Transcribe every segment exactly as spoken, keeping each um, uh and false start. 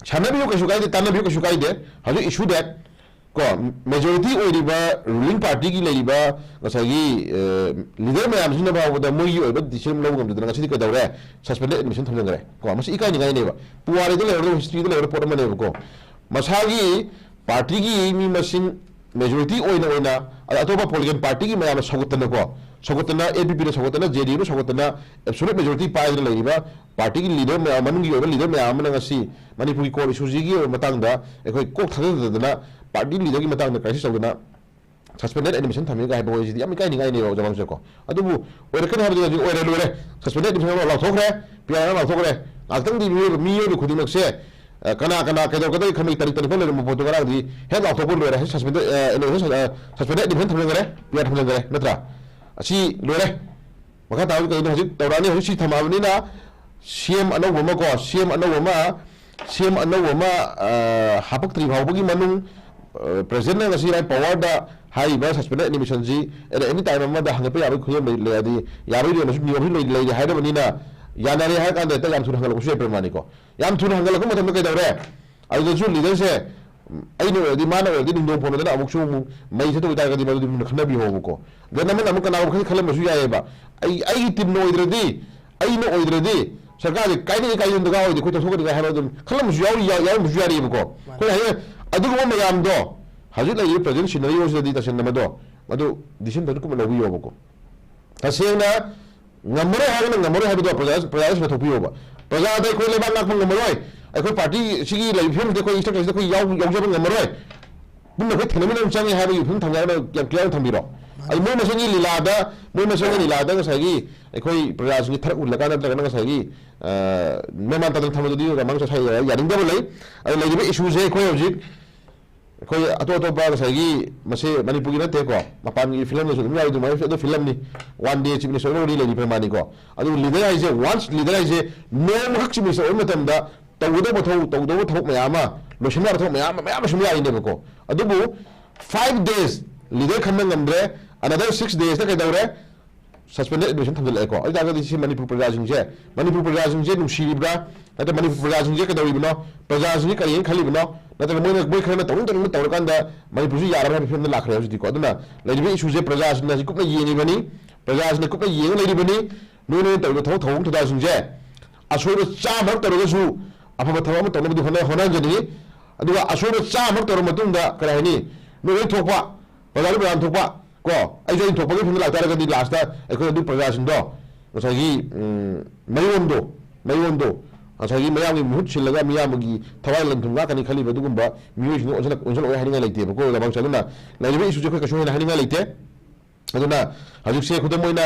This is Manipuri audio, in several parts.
ꯁꯥꯟꯅꯕꯤꯌꯨ, ꯀꯩꯁꯨ ꯀꯥꯏꯗꯦ, ꯇꯥꯟꯅꯕꯤꯌꯨ, ꯀꯩꯁꯨ ꯀꯥꯏꯗꯦ꯫ ꯍꯧꯖꯤꯛ issue that ꯀꯣ, majority ꯑꯣꯏꯔꯤꯕ ruling party ꯒꯤ ꯂꯩꯔꯤꯕ ꯉꯁꯥꯏꯒꯤ leader ꯃꯌꯥꯝꯁꯤꯅ ꯐꯥꯎꯕꯗ ꯃꯣꯏꯒꯤ ꯑꯣꯏꯕ decision ꯂꯧꯕ ꯉꯝꯗꯗꯅ ꯉꯁꯤꯗꯤ ꯀꯩꯗꯧꯔꯦ? Suspended admission ꯊꯝꯖꯤꯟꯈ꯭ꯔꯦ ꯀꯣ꯫ ꯃꯁꯤ ꯏꯀꯥꯏꯅꯤꯡꯉꯥꯏꯅꯦꯕ꯫ ꯄꯨꯋꯥꯔꯤꯗ ꯂꯩꯍꯧꯔꯕ, history ꯗ ꯂꯩꯍꯧꯔꯕ ꯄꯣꯠ ꯑꯃꯅꯦꯕꯀꯣ꯫ ꯃꯁꯥꯒꯤ party ꯒꯤ ꯃꯤ ꯃꯁꯤꯡ majority ꯑꯣꯏꯅ ꯑꯣꯏꯅ, ꯑꯗ ꯑꯇꯣꯞꯄ political party ꯒꯤ ꯃꯌꯥꯝꯅ ꯁꯧꯒꯠꯇꯅꯀꯣ, ꯁꯧꯒꯠꯇꯅ, N P P ꯅ ꯁꯧꯒꯠꯇꯅ, J D U ꯅ ꯁꯧꯒꯠꯇꯅ, absolute majority ꯄꯥꯏꯗꯅ ꯂꯩꯔꯤꯕ party ꯒꯤ leader ꯃꯌꯥꯝ, ꯃꯅꯨꯡꯒꯤ ꯑꯣꯏꯕ leader ꯃꯌꯥꯝ ꯑꯃꯅ ꯉꯁꯤ ꯃꯅꯤꯄꯨꯔꯒꯤ core issue ꯁꯤꯒꯤ ꯑꯣꯏꯕ ꯃꯇꯥꯡꯗ ꯑꯩꯈꯣꯏ ꯀꯣꯛ ꯊꯥꯗꯗꯅ, party leader ꯒꯤ ꯃꯇꯥꯡꯗ crisis ꯇꯧꯗꯅ, suspended admission ꯊꯝꯃꯤꯒ ꯍꯥꯏꯕ ꯋꯥꯍꯩꯁꯤꯗꯤ ꯌꯥꯝ ꯏꯀꯥꯏꯅꯤꯡꯉꯥꯏꯅꯦꯕ, ꯑꯣꯖꯥ ꯃꯥꯡꯁꯦꯀꯣ꯫ ꯑꯗꯨꯕꯨ ꯑꯣꯏꯔꯛꯀꯅꯤ ꯍꯥꯏꯕꯗꯤ ꯍꯧꯖꯤꯛ ꯑꯣꯏꯔꯦ, ꯂꯣꯏꯔꯦ꯫ Suspended admission ꯑꯃ ꯂꯥꯎꯊꯣꯛꯈ꯭ꯔꯦ, P I R ꯑꯃ ꯂꯥꯎꯊꯣꯛꯈ꯭ꯔꯦ꯫ ꯉꯥꯏꯍꯥꯛꯇꯪꯗꯤ ꯃꯤꯑꯣꯏꯕ, ꯃꯤꯑꯣꯏꯕ ꯈꯨꯗꯤꯡꯃꯛꯁꯦ, ꯑ, ꯀꯅꯥ ꯀꯅꯥ ꯀꯩꯗꯧꯒꯗꯒꯦ ꯈꯟꯕꯒꯤ ꯇꯥꯔꯤꯛ ꯇꯔꯥꯅꯤꯄꯥꯟ ꯂꯩꯔꯝꯕ ꯄꯣꯠꯇꯣ ꯉꯔꯥꯡꯗꯤ ꯍꯦꯛ ꯂꯥꯎꯊꯣꯛꯄ ꯂꯣꯏꯔꯦ꯫ Suspended, ꯑ, ꯑ, suspended admission ꯊꯝꯖꯤꯟꯈ꯭ꯔꯦ, P I R ꯊꯝꯖꯤꯟꯈ꯭ꯔꯦ, ꯅꯠꯇ꯭ꯔꯥ? ꯑꯁꯤ ꯂꯣꯏꯔꯦ꯫ ꯃꯈꯥ ꯇꯥꯕꯗꯤ ꯀꯩꯅꯣ? ꯍꯧꯖꯤꯛ ꯇꯧꯔꯛꯑꯅꯤ, ꯍꯧꯖꯤꯛ ꯁꯤ ꯊꯝꯃꯛꯑꯕꯅꯤꯅ C M ꯑꯅꯧꯕ ꯑꯃ ꯀꯣ, C M ꯑꯅꯧꯕ ꯑꯃ, C M ꯑꯅꯧꯕ ꯑꯃ, ꯑ, ꯍꯥꯄꯛꯇ꯭ꯔꯤ ꯐꯥꯎꯕꯒꯤ ꯃꯅꯨꯡ, ꯑ, president ꯅ ꯉꯁꯤ right power ꯗ ꯍꯥꯏꯔꯤꯕ suspended admission ꯁꯤ at any time ꯑꯃꯗ ꯍꯪꯒꯠꯄ ꯌꯥꯕꯒꯤ ꯈꯨꯗꯝ ꯂꯩ, ꯂꯩ, ꯍꯥꯏꯗꯤ ꯌꯥꯕꯒꯤ ꯑꯃꯁꯨ ꯅꯤꯌꯣꯝꯁꯨ ꯂꯩ, ꯂꯩꯔꯦ ꯍꯥꯏꯔꯕꯅꯤꯅ, ꯌꯥꯅꯔꯦ ꯍꯥꯏꯔ ꯀꯥꯟꯗ ꯍꯦꯛꯇ ꯌꯥꯝ ꯊꯨꯅ ꯍꯪꯒꯠꯂꯛꯄꯁꯨ ꯌꯥꯏ ꯄ꯭ꯔꯃꯥꯅꯤꯀꯣ꯫ ꯌꯥꯝ ꯊꯨꯅ ꯍꯪꯒꯠꯂꯛꯄ ꯃꯇꯝꯗ ꯀꯩꯗꯧꯔꯦ? ꯑꯗꯨꯗꯁꯨ leader ꯁꯦ, ꯎꯝ, ꯑꯩꯅ ꯑꯣꯏꯔꯗꯤ, ꯃꯥꯅ ꯑꯣꯏꯔꯗꯤ ꯅꯨꯡꯗꯣꯡ ꯐꯣꯟꯗꯅ ꯑꯃꯨꯛꯁꯨ ꯑꯃꯨꯛ ꯃꯩ ꯊꯠꯇꯣꯏ ꯇꯥꯔꯒꯗꯤ ꯃꯗꯨꯗꯤ ꯃꯨꯟꯅ ꯈꯟꯅꯕꯤꯍꯧꯕꯀꯣ꯫ Then ꯑꯃꯅ ꯑꯃꯨꯛ ꯀꯅꯥꯒꯨꯝꯕ ꯈꯔꯗꯤ ꯈꯜꯂꯝꯕꯁꯨ ꯌꯥꯏꯑꯕ, ꯑꯩ, ꯑꯩꯒꯤ team ꯅ ꯑꯣꯏꯗ꯭ꯔꯗꯤ, ꯑꯩꯅ ꯑꯣꯏꯗ꯭ꯔꯗꯤ ꯁꯔꯀꯥꯔꯁꯦ ꯀꯥꯏꯅꯤꯡꯉꯤ ꯀꯥꯏꯅꯤꯡ ꯗꯔꯀꯥꯔ ꯑꯣꯏꯗꯦ, ꯑꯩꯈꯣꯏ ꯇꯧꯊꯣꯛꯀꯅꯤꯉꯥꯏ ꯍꯥꯏꯕ ꯑꯗꯨꯝ ꯈꯜꯂꯝꯕꯁꯨ ꯌꯥꯎꯔꯤ, ꯌꯥꯎ-, ꯌꯥꯎꯔꯝꯕꯁꯨ ꯌꯥꯔꯤꯕꯀꯣ꯫ ꯑꯩꯈꯣꯏꯅ ꯍꯥꯏꯅ ꯑꯗꯨꯒꯨꯝꯕ ꯃꯌꯥꯝꯗꯣ ꯍꯧꯖꯤꯛ ꯂꯩꯔꯤꯕ present scenario ꯁꯤꯗꯗꯤ ꯇꯁꯦꯡꯅ ꯃꯗꯣ, ꯃꯗꯨ decision ꯐꯖꯅ ꯀꯨꯞꯅ ꯂꯧꯕꯤꯌꯣꯕꯀꯣ꯫ ꯇꯁꯦꯡꯅ ꯉꯝꯃꯔꯣꯏ ꯍꯥꯏꯔꯒꯅ ꯉꯝꯃꯔꯣꯏ ꯍꯥꯏꯕꯗꯣ ꯄ꯭ꯔꯖꯥ, ꯄ꯭ꯔꯖꯥꯗ ꯁꯤꯟꯅꯊꯣꯛꯄꯤꯌꯣꯕ꯫ ꯄ꯭ꯔꯖꯥꯗ ꯑꯩꯈꯣꯏ ꯂꯩꯕꯥꯛ ꯉꯥꯛꯄ ꯉꯝꯃꯔꯣꯏ, ꯑꯩꯈꯣꯏ party ꯁꯤꯒꯤ ꯂꯩꯔꯤꯕ ꯐꯤꯕꯝꯁꯤꯗ ꯑꯩꯈꯣꯏ structure ꯁꯤꯗ ꯑꯩꯈꯣꯏ ꯌꯥꯎ-, ꯌꯥꯎꯖꯕ ꯉꯝꯃꯔꯣꯏ, ꯄꯨꯟꯅ ꯑꯩꯈꯣꯏ ꯊꯦꯡꯅꯃꯤꯟꯅꯕ ꯆꯪꯉꯦ ꯍꯥꯏꯕꯒꯤ ꯋꯥꯐꯝ ꯊꯝꯒꯦ ꯍꯥꯏꯕꯗꯣ ꯌꯥꯝ clear ꯑꯣꯏꯅ ꯊꯝꯕꯤꯔꯣ꯫ ꯑꯗꯨ ꯃꯣꯏ ꯃꯁꯦꯟꯒꯤ ꯂꯤꯂꯥꯗ, ꯃꯣꯏ ꯃꯁꯦꯟꯒꯤ ꯂꯤꯂꯥꯗ ꯉꯁꯥꯏꯒꯤ ꯑꯩꯈꯣꯏ ꯄ꯭ꯔꯖꯥꯁꯤꯡꯒꯤ ꯊꯔꯛ ꯍꯨꯜꯂꯀꯥꯟ ꯅꯠꯇ꯭ꯔꯒꯅ ꯉꯁꯥꯏꯒꯤ, ꯑ, ꯃꯦꯃꯥꯟ ꯇꯥꯗꯅ ꯊꯝꯕꯗꯨꯗꯤ ꯔꯃꯥꯡ ꯆꯠꯊ ꯌꯥꯅꯤꯡꯗꯕ ꯂꯩ꯫ ꯑꯗꯨ ꯂꯩꯔꯤꯕ issue ꯁꯦ ꯑꯩꯈꯣꯏ ꯍꯧꯖꯤꯛ ꯑꯩꯈꯣꯏ ꯑꯇꯣꯞ ꯑꯇꯣꯞꯄ ꯉꯁꯥꯏꯒꯤ, ꯃꯁꯤ ꯃꯅꯤꯄꯨꯔꯒꯤ ꯅꯠꯇꯦꯀꯣ, ꯃꯄꯥꯟꯒꯤ ꯐꯤꯂꯝꯗꯁꯨ ꯑꯗꯨꯝ ꯌꯥꯎꯔꯤ ꯑꯗꯨꯃꯥꯏꯅ, ꯑꯗꯨ ꯐꯤꯂꯝꯅꯤ꯫ One day Chief Minister already ꯂꯩꯔꯤ ꯄ꯭ꯔꯃꯥꯅꯤꯀꯣ꯫ ꯑꯗꯨꯕꯨ leader ꯍꯥꯏꯁꯦ, once leader ꯍꯥꯏꯁꯦ ꯅꯣꯡꯃꯈꯛ Chief Minister ꯑꯣꯏꯕ ꯃꯇꯝꯗ ꯇꯧꯒꯗꯧꯕ ꯊꯕꯛ, ꯇꯧꯒꯗꯧꯕ ꯊꯕꯛ ꯃꯌꯥꯝ ꯑꯃ, ꯂꯣꯏꯁꯤꯟꯕ ꯌꯥꯕ ꯊꯕꯛ ꯃꯌꯥꯝ ꯑꯃ, ꯃꯌꯥꯝ ꯂꯣꯏꯁꯤꯟꯕ ꯌꯥꯔꯤꯅꯦꯕꯀꯣ꯫ ꯑꯗꯨꯕꯨ five days leader ꯈꯟꯕ ꯉꯝꯗ꯭ꯔꯦ, another six days ꯇ ꯀꯩꯗꯧꯔꯦ? Suspended admission ꯊꯝꯖꯤꯜꯂꯛꯑꯦꯀꯣ꯫ ꯑꯗꯨ ꯇꯥꯔꯒꯗꯤ ꯁꯤ ꯃꯅꯤꯄꯨꯔ ꯄ꯭ꯔꯖꯥꯁꯤꯡꯁꯦ, ꯃꯅꯤꯄꯨꯔ ꯄ꯭ꯔꯖꯥꯁꯤꯡꯁꯦ ꯅꯨꯡꯁꯤꯔꯤꯕ꯭ꯔꯥ? ꯅꯠꯇ꯭ꯔ ꯃꯅꯤꯄꯨꯔ ꯄ꯭ꯔꯖꯥꯁꯤꯡꯁꯦ ꯀꯩꯗꯧꯔꯤꯕꯅꯣ, ꯄ꯭ꯔꯖꯥꯁꯤꯡꯁꯦ ꯀꯔꯤ ꯍꯥꯏꯅ ꯈꯜꯂꯤꯕꯅꯣ, ꯅꯠꯇ꯭ꯔꯒ ꯃꯣꯏꯅ, ꯃꯣꯏ ꯈꯔꯅ ꯇꯧꯅꯤꯡ ꯇꯧꯅꯤꯡꯕ ꯇꯧꯔꯀꯥꯟꯗ ꯃꯅꯤꯄꯨꯔꯁꯤ ꯌꯥꯔꯕ ꯍꯥꯏꯕ ꯐꯤꯕꯝꯗ ꯂꯥꯛꯈ꯭ꯔꯦ ꯍꯧꯖꯤꯛꯇꯤꯀꯣ꯫ ꯑꯗꯨꯅ ꯂꯩꯔꯤꯕ ꯏꯁꯨꯁꯦ ꯄ꯭ꯔꯖꯥꯁꯤꯡꯅ ꯍꯧꯖꯤꯛ ꯀꯨꯞꯅ ꯌꯦꯡꯉꯤꯕꯅꯤ, ꯄ꯭ꯔꯖꯥꯁꯤꯡꯅ ꯀꯨꯞꯅ ꯌꯦꯡꯉ ꯂꯩꯔꯤꯕꯅꯤ꯫ ꯅꯣꯏꯅ ꯇꯧꯔꯤꯕ ꯊꯕꯛ ꯊꯧꯑꯣꯡ ꯊꯧꯗꯥꯡꯁꯤꯡꯁꯦ ꯑꯁꯣꯏꯕ ꯆꯥꯝꯃꯔꯛ ꯇꯧꯔꯒꯁꯨ ꯑꯐꯕ ꯊꯕꯛ ꯑꯃ ꯇꯧꯅꯕꯗꯤ ꯍꯣꯠꯅ-, ꯍꯣꯠꯅꯍꯟꯖꯅꯤꯡꯉꯤ꯫ ꯑꯗꯨꯒ ꯑꯁꯣꯏꯕ ꯆꯥꯝꯃꯔꯛ ꯇꯧꯔꯕ ꯃꯇꯨꯡꯗ ꯀꯔꯤ ꯍꯥꯏꯅꯤ, ꯅꯣꯏ ꯂꯣꯏ ꯊꯣꯛꯄ, ꯄ꯭ꯔꯖꯥꯗ ꯄ꯭ꯔꯖꯥ ꯊꯣꯛꯄ ꯀꯣ, ꯑꯩꯁꯨ ꯑꯩꯅ ꯊꯣꯛꯄꯒꯤ ꯐꯤꯕꯝꯗ ꯂꯥꯛꯇꯥꯔꯒꯗꯤ ꯂꯥꯁꯇ ꯑꯩꯈꯣꯏ ꯑꯗꯨ ꯄ꯭ꯔꯖꯥꯁꯤꯡꯗꯣ ꯉꯁꯥꯏꯒꯤ, ꯎꯝ, ꯃꯌꯣꯟꯗꯣ, ꯃꯌꯣꯟꯗꯣ ꯉꯁꯥꯏꯒꯤ ꯃꯌꯥꯝꯒꯤ ꯃꯍꯨꯠ ꯁꯤꯜꯂꯒ ꯃꯤꯌꯥꯝꯒꯤ ꯊꯋꯥꯏ ꯂꯟ ꯊꯨꯝ ꯉꯥꯛꯀꯅꯤ ꯈꯜꯂꯤꯕ ꯑꯗꯨꯒꯨꯝꯕ ꯃꯤꯑꯣꯏꯁꯤꯡꯗꯣ ꯑꯣꯟꯁꯤꯜꯂꯛ-, ꯑꯣꯟꯁꯤꯜꯂꯛꯑꯣꯏ ꯍꯥꯏꯅꯤꯡꯉꯥꯏ ꯂꯩꯇꯦꯕꯀꯣ꯫ ꯂꯩꯕꯥꯛꯁꯦ ꯑꯗꯨꯅ ꯂꯩꯔꯤꯕ ꯏꯁꯨꯁꯦ ꯑꯩꯈꯣꯏ ꯀꯩꯁꯨ ꯍꯦꯟꯅ ꯍꯥꯏꯅꯤꯡꯉꯥꯏ ꯂꯩꯇꯦ꯫ ꯑꯗꯨꯅ ꯍꯧꯖꯤꯛꯁꯦ ꯈꯨꯗꯝ ꯑꯣꯏꯅ,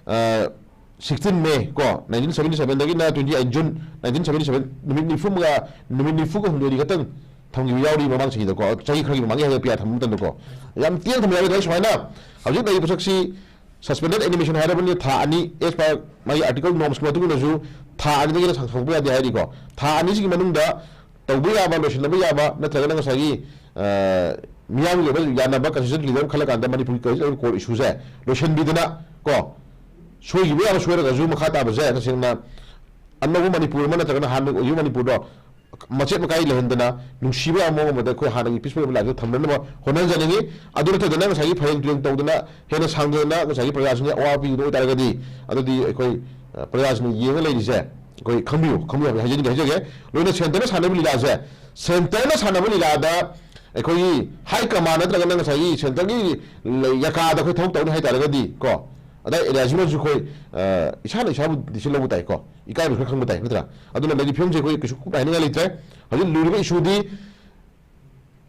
ꯑ, sixteen May ꯀꯣ, nineteen seventy seven ꯗꯒꯤꯅ twenty eight June nineteen seventy seven, ꯅꯨꯃꯤꯠ ꯅꯤꯐꯨ ꯃꯉꯥ, ꯅꯨꯃꯤꯠ ꯅꯤꯐꯨꯒ ꯍꯨꯝꯗꯣꯏꯗꯤ ꯈꯛꯇꯪ ꯊꯝꯈꯤꯕ ꯌꯥꯎꯔꯤ ꯃꯃꯥꯡ ꯆꯍꯤꯗꯀꯣ, ꯆꯍꯤ ꯈꯔꯒꯤ ꯃꯃꯥꯡꯒꯤ ꯍꯥꯏꯔꯒ ꯄꯤꯌꯥ ꯊꯝꯕ ꯃꯇꯝꯗꯀꯣ꯫ ꯌꯥꯝ ꯇꯦꯟꯅ ꯊꯝꯕ ꯌꯥꯎꯔꯤ꯫ ꯑꯗꯨꯅ ꯁꯨꯃꯥꯏꯅ ꯍꯧꯖꯤꯛ ꯂꯩꯔꯤꯕ ꯄꯣꯠꯁꯛꯁꯤ suspended animation ꯍꯥꯏꯔꯕꯅꯤꯅ ꯊꯥ ꯑꯅꯤ, as per ꯃꯥꯒꯤ article norms ꯀꯤ ꯃꯇꯨꯡ ꯏꯟꯅꯁꯨ ꯊꯥ ꯑꯅꯤꯗꯒꯤ ꯍꯦꯟꯅ ꯁꯥꯡ-, ꯁꯥꯡꯗꯣꯛꯄ ꯌꯥꯗꯦ ꯍꯥꯏꯔꯤꯀꯣ꯫ ꯊꯥ ꯑꯅꯤꯁꯤꯒꯤ ꯃꯅꯨꯡꯗ ꯇꯧꯕ ꯌꯥꯕ, ꯂꯣꯏꯁꯤꯟꯅꯕ ꯌꯥꯕ, ꯅꯠꯇ꯭ꯔꯒꯅ ꯉꯁꯥꯏꯒꯤ, ꯑ, ꯃꯤꯌꯥꯝꯒꯤ ꯑꯣꯏꯕ ꯌꯥꯅꯕ constitutional leader ꯑꯃ ꯈꯜꯂꯀꯥꯟꯗ ꯃꯅꯤꯄꯨꯔꯒꯤ constitutional court issue ꯁꯦ ꯂꯣꯏꯁꯤꯟꯕꯤꯗꯅ ꯀꯣ, ꯁꯣꯏꯈꯤꯕ ꯌꯥꯕ ꯁꯣꯏꯔꯒꯁꯨ ꯃꯈꯥ ꯇꯥꯕꯁꯦ ꯇꯁꯦꯡꯅ ꯑꯅꯧꯕ ꯃꯅꯤꯄꯨꯔ ꯑꯃ ꯅꯠꯇ꯭ꯔꯒꯅ ꯍꯥꯟꯅ ꯑꯣꯏꯈꯤꯕ ꯃꯅꯤꯄꯨꯔꯗꯣ ꯃꯆꯦꯠ ꯃꯀꯥꯏ ꯂꯩꯍꯟꯗꯅ ꯅꯨꯡꯁꯤꯕ ꯌꯥꯕ ꯃꯑꯣꯡ ꯑꯃꯗ ꯑꯩꯈꯣꯏ ꯍꯥꯟꯅꯒꯤ peaceful ꯑꯣꯏꯕ life ꯇꯣ ꯊꯝꯅꯅꯕ ꯍꯣꯠꯅꯖꯅꯤꯡꯉꯤ꯫ ꯑꯗꯨ ꯅꯠꯇꯗꯅ ꯉꯁꯥꯏꯒꯤ ꯐꯩꯔꯦꯡ ꯇꯨꯔꯦꯡ ꯇꯧꯗꯅ ꯍꯦꯟꯅ ꯁꯥꯡꯗꯅ ꯉꯁꯥꯏꯒꯤ ꯄ꯭ꯔꯖꯥꯁꯤꯡꯒꯤ ꯑꯋꯥꯕ ꯄꯤꯒꯗꯕ ꯑꯣꯏꯇꯥꯔꯒꯗꯤ ꯑꯗꯨꯗꯤ ꯑꯩꯈꯣꯏ, ꯑ, ꯄ꯭ꯔꯖꯥꯁꯤꯡꯅ ꯌꯦꯡꯉ ꯂꯩꯔꯤꯁꯦ ꯑꯩꯈꯣꯏ ꯈꯪꯕꯤꯌꯨ, ꯈꯪꯕꯤꯌꯨ ꯍꯥꯏꯕꯁꯦ ꯍꯥꯏꯖꯒꯦ, ꯍꯥꯏꯖꯒꯦ꯫ ꯂꯣꯏꯅ centre ꯅ ꯁꯥꯟꯅꯕ ꯂꯤꯂꯥꯁꯦ, centre ꯅ ꯁꯥꯟꯅꯕ ꯂꯤꯂꯥꯗ ꯑꯩꯈꯣꯏꯒꯤ high command ꯅꯠꯇ꯭ꯔꯒꯅ ꯉꯁꯥꯏꯒꯤ centre ꯒꯤ ꯂꯩ-, ꯌꯥꯀꯥꯗ ꯑꯩꯈꯣꯏ ꯊꯕꯛ ꯇꯧꯅꯤ ꯍꯥꯏꯇꯥꯔꯒꯗꯤ ꯀꯣ, ꯑꯗꯥꯏ area ꯁꯤꯃꯁꯨ ꯑꯩꯈꯣꯏ, ꯑ, ꯏꯁꯥꯅ ꯏꯁꯥꯕꯨ decision ꯂꯧꯕ ꯇꯥꯏꯀꯣ, ꯏꯀꯥꯏꯕꯁꯨ ꯈꯔ ꯈꯪꯕ ꯇꯥꯏ ꯅꯠꯇ꯭ꯔꯥ? ꯑꯗꯨꯅ ꯂꯩꯔꯤꯕ ꯐꯤꯕꯝꯁꯦ ꯑꯩꯈꯣꯏ ꯀꯩꯁꯨ ꯀꯨꯞꯅ ꯍꯥꯏꯅꯤꯡꯉꯥꯏ ꯂꯩꯇ꯭ꯔꯦ꯫ ꯍꯧꯖꯤꯛ ꯂꯨꯔꯤꯕ issue ꯗꯤ